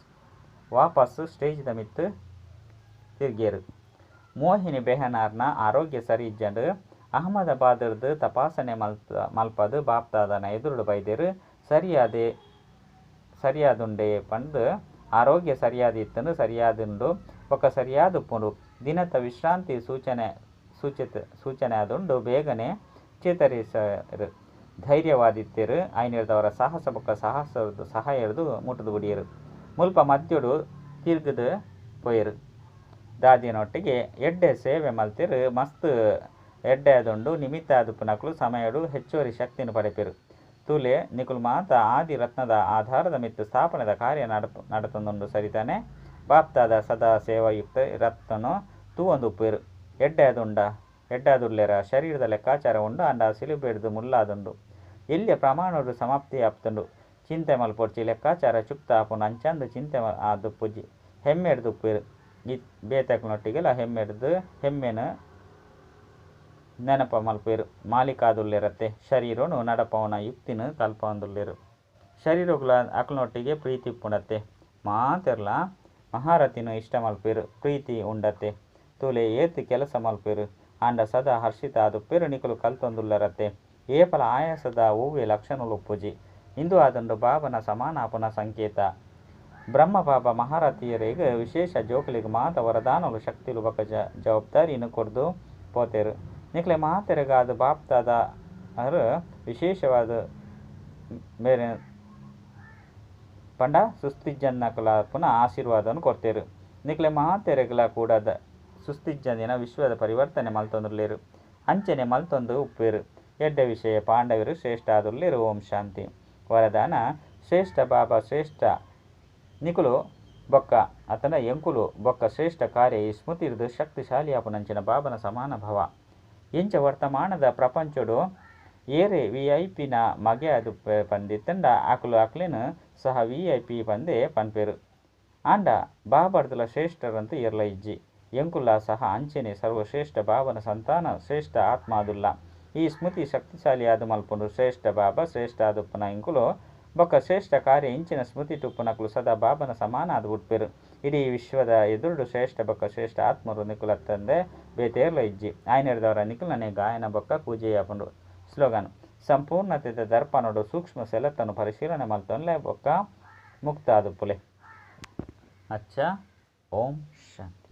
ವಾಪಸ್ ಸ್ಟೇಜ್ ದ ಮಿತ್ತ್ ತಿರ್ಗಿಯೆರ್. ಮೋಹಿನಿ ಬೆಹನಾರ್ನ ಆರೋಗ್ಯ ಸರಿ ಇಜ್ಜಂಡ್. ಅಹಮದಾಬಾದ್ ರ್ದ್ ತಪಾಸಣೆ ಮಲ್ಪಾದ್ ಬಾಪ್ದಾದನ ಎದುರುಡು ಬೈದೆರ್. ಸರಿಯಾದೆ ಸರಿಯಾದುಂಡೆ ಪಂದ್ ಆರೋಗ್ಯ ಸರಿಯಾದ್ ಇತ್ತ್ಂಡ್, ಸರಿಯಾದ್ ಉಂಡು ಬೊಕ್ಕ ಸರಿಯಾದ್ ಉಪ್ಪುಂಡು. ದಿನತ ವಿಶ್ರಾಂತಿ ಸೂಚನೆ ಸೂಚನೆ ಆದುಂಡು. ಬೇಗನೆ ಚೇತರಿಸಯೆರ್. ಧೈರ್ಯವಾದಿತ್ತೆರ್. ಆಯಿನೆಡ್ದಾವರ ಸಾಹಸ ಬೊಕ್ಕ ಸಾಹಸದ ಸಹಾಯರ್ದ್ ಮುಟ್ಟುದು ಬುಡಿಯೆರ್. ಮುಲ್ಪ ಮಧ್ಯೊಡು ತಿರ್ಗ್ದ್ ಪೋಯೆರ್. ದಾದಿಯನೊಟ್ಟಿಗೆ ಎಡ್ಡೆ ಸೇವೆ ಮಲ್ತೆರ್. ಮಸ್ತ್ ಎಡ್ಡೆ ಆದುಂಡು. ನಿಮಿತ್ತ ಆದುಪ್ಪುನಕುಲು ಸಮಯಡ್ ಹೆಚ್ಚುವರಿ ಶಕ್ತಿನ್ ಪಡೆಪೆರ್. ತೂಲೆ ನಿಕುಲು ಮಾತ ಆದಿ ರತ್ನದ ಆಧಾರದ ಮಿತ್ತ್ ಸ್ಥಾಪನೆದ ಕಾರ್ಯ ನಡತೊಂದುಂಡು ಸರಿತಾನೆ. ಬಾಪ್ದಾದ ಸದಾ ಸೇವಾಯುಕ್ತ ರತ್ನನ್ ತೂವೊಂದು ಉಪ್ಪುವೆರ್. ಎಡ್ಡೆ ಆದುಂಡ ಎಡ್ಡಾದುಲ್ಲೆರ ಶರೀರದ ಲೆಕ್ಕಾಚಾರ ಉಂಡು ಆಂಡ ಸಿಲುಬೆಡ್ದ್ ಮುಲ್ಲಾದುಂಡು. ಎಲ್ಯ ಪ್ರಮಾಣಡ್ ಸಮಾಪ್ತಿ ಆತುಂಡು. ಚಿಂತೆ ಮಲ್ಪೊಡ್ಚಿ ಲೆಕ್ಕಾಚಾರ ಚುಕ್ತ ಆಪುಂಡು ಅಂಚಾದ್ ಚಿಂತೆ ಆದುಪ್ಪುಜಿ. ಹೆಮ್ಮೆಡ್ದ್ ಉಪ್ಪುವೆರ್. ಬೇತೆಕ್ಲ್ನೊಟ್ಟಿಗೆಲ ಹೆಮ್ಮೆಡ್ದ್ ಹೆಮ್ಮೆನ್ ನೆನಪ ಮಲ್ಪುವೆರ್. ಮಾಲೀಕಾದುಲ್ಲೆರತ್ತೆ. ಶರೀರನ್ ನಡಪಾವುನ ಯುಕ್ತಿನ್ ಕಲ್ಪಾವೊಂದುಲ್ಲೆರ್. ಶರೀರಗುಲ ಅಕಲ್ನೊಟ್ಟಿಗೆ ಪ್ರೀತಿ ಉಪ್ಪುಂಡತ್ತೆ. ಮಾತೆರ್ಲಾ ಮಹಾರಥಿನ್ ಇಷ್ಟ ಮಲ್ಪುವೆರ್. ಪ್ರೀತಿ ಉಂಡತ್ತೆ. ತೂಲೆ ಏತ್ ಕೆಲಸ ಮಲ್ಪುವೆರ್. ಆಂಡ ಸದಾ ಹರ್ಷಿತ ಆದುಪ್ಪೆರ್. ನಿಕುಲು ಕಲ್ತೊಂದುಲ್ಲರತ್ತೆ. ಏಪಲ ಆಯಾಸದ ಒವ್ವೆ ಲಕ್ಷಣಲು ಉಪ್ಪುಜಿ. ಇಂದು ಆದುಂಡು ಬಾಬನ ಸಮಾನ ಆಪುನ ಸಂಕೇತ. ಬ್ರಹ್ಮಬಾಬಾ ಮಹಾರಥಿಯೆರೆಗ್ ವಿಶೇಷ ಜೋಕುಲೆಗ್ ಮಾತ ವರದಾನಲು, ಶಕ್ತಿಲು ಬೊಕ್ಕ ಜವಾಬ್ದಾರಿನ್ ಕೊರ್ದು ಪೋತೆರ್. ನಿಕ್ಲೆ ಮಾತೆರೆಗಾದ್ ಬಾಪ್ದಾದ ವಿಶೇಷವಾದ್ ಮೇರ್ ಪಂಡ ಸುಸ್ತಿಜ್ಜಂದಿನಕುಲಾಪುನ ಆಶೀರ್ವಾದನ್ ಕೊರ್ತೆರ್. ನಿಕ್ಲೆ ಮಾತೆರೆಗ್ಲಾ ಕೂಡ ಸುಸ್ತಿಜ್ಜಂದಿನ ವಿಶ್ವದ ಪರಿವರ್ತನೆ ಮಲ್ತೊಂದುಲ್ಲೆರ್. ಅಂಚನೆ ಮಲ್ತೊಂದು ಉಪ್ಪುವೆರ್. ಎಡ್ಡೆ ವಿಷಯ. ಪಾಂಡವೆರ್ ಶ್ರೇಷ್ಠ ಆದುಲ್ಲೆರ್. ಓಂ ಶಾಂತಿ. ವರದಾನ, ಶ್ರೇಷ್ಠ ಬಾಬಾ ಶ್ರೇಷ್ಠ ನಿಕುಲು ಬೊಕ್ಕ ಅತ್ತಂಡ ಎಂಕುಲು ಬೊಕ್ಕ ಶ್ರೇಷ್ಠ ಕಾರ್ಯ ಈ ಸ್ಮೃತಿರ್ದ್ ಶಕ್ತಿಶಾಲಿ ಆಪುನಂಚಿನ ಬಾಬನ ಸಮಾನ ಭವ. ಇಂಚ ವರ್ತಮಾನದ ಪ್ರಪಂಚೊಡು ಏರೆ ವಿಐಪಿನ ಮಗೆ ಆದುಪ್ಪೆ ಪಂದಿತ್ತುಂಡ ಅಕುಲು ಅಕ್ಲೆನ್ ಸಹ ವಿಐಪಿ ಪಂದೇ ಪನ್ಪೆರ್. ಆಂಡ ಬಾಬಾಡ್ದಲ ಶ್ರೇಷ್ಠರಂತ ಏರ್ಲ ಇಜ್ಜಿ. ಎಂಕುಲ್ಲಾ ಸಹ ಅಂಚೆನೇ ಸರ್ವಶ್ರೇಷ್ಠ ಬಾಬನ ಸಂತಾನ, ಶ್ರೇಷ್ಠ ಆತ್ಮ ಆದುಲ್ಲ. ಈ ಸ್ಮೃತಿ ಶಕ್ತಿಶಾಲಿ ಆದ್ ಮಲ್ಪುಂಡು. ಶ್ರೇಷ್ಠ ಬಾಬಾ, ಶ್ರೇಷ್ಠ ಆದುಪ್ಪುನ ಎಂಕುಲು ಬೊಕ್ಕ ಶ್ರೇಷ್ಠ ಕಾರ್ಯ ಇಂಚಿನ ಸ್ಮೃತಿಟ್ ಉಪ್ಪುನಕುಲು ಸದಾ ಬಾಬನ ಸಮಾನ ಆದ್ ಪುಟ್ಟುಪೆರ್. ಇಡೀ ವಿಶ್ವದ ಎದುರುಡು ಶ್ರೇಷ್ಠ ಬೊಕ್ಕ ಶ್ರೇಷ್ಠ ಆತ್ಮರು ನಿಕುಲತ್ತಂದೆ ಬೇತೇರ್ಲ ಇಜ್ಜಿ. ಆಯನೆರ್ದವರ ನಿಕುಲನೇ ಗಾಯನ ಬೊಕ್ಕ ಪೂಜೆಯಾಪುಂಡು. ಸ್ಲೋಗನ್, ಸಂಪೂರ್ಣತೆದ ದರ್ಪಣಡು ಸೂಕ್ಷ್ಮ ಸೆಲತನು ಪರಿಶೀಲನೆ ಮಲ್ತೊನ್ಲೆ ಬೊಕ್ಕ ಮುಕ್ತ ಆದುಪ್ಪುಲೆ. ಅಚ್ಚ, ಓಂ ಶಾಂತಿ.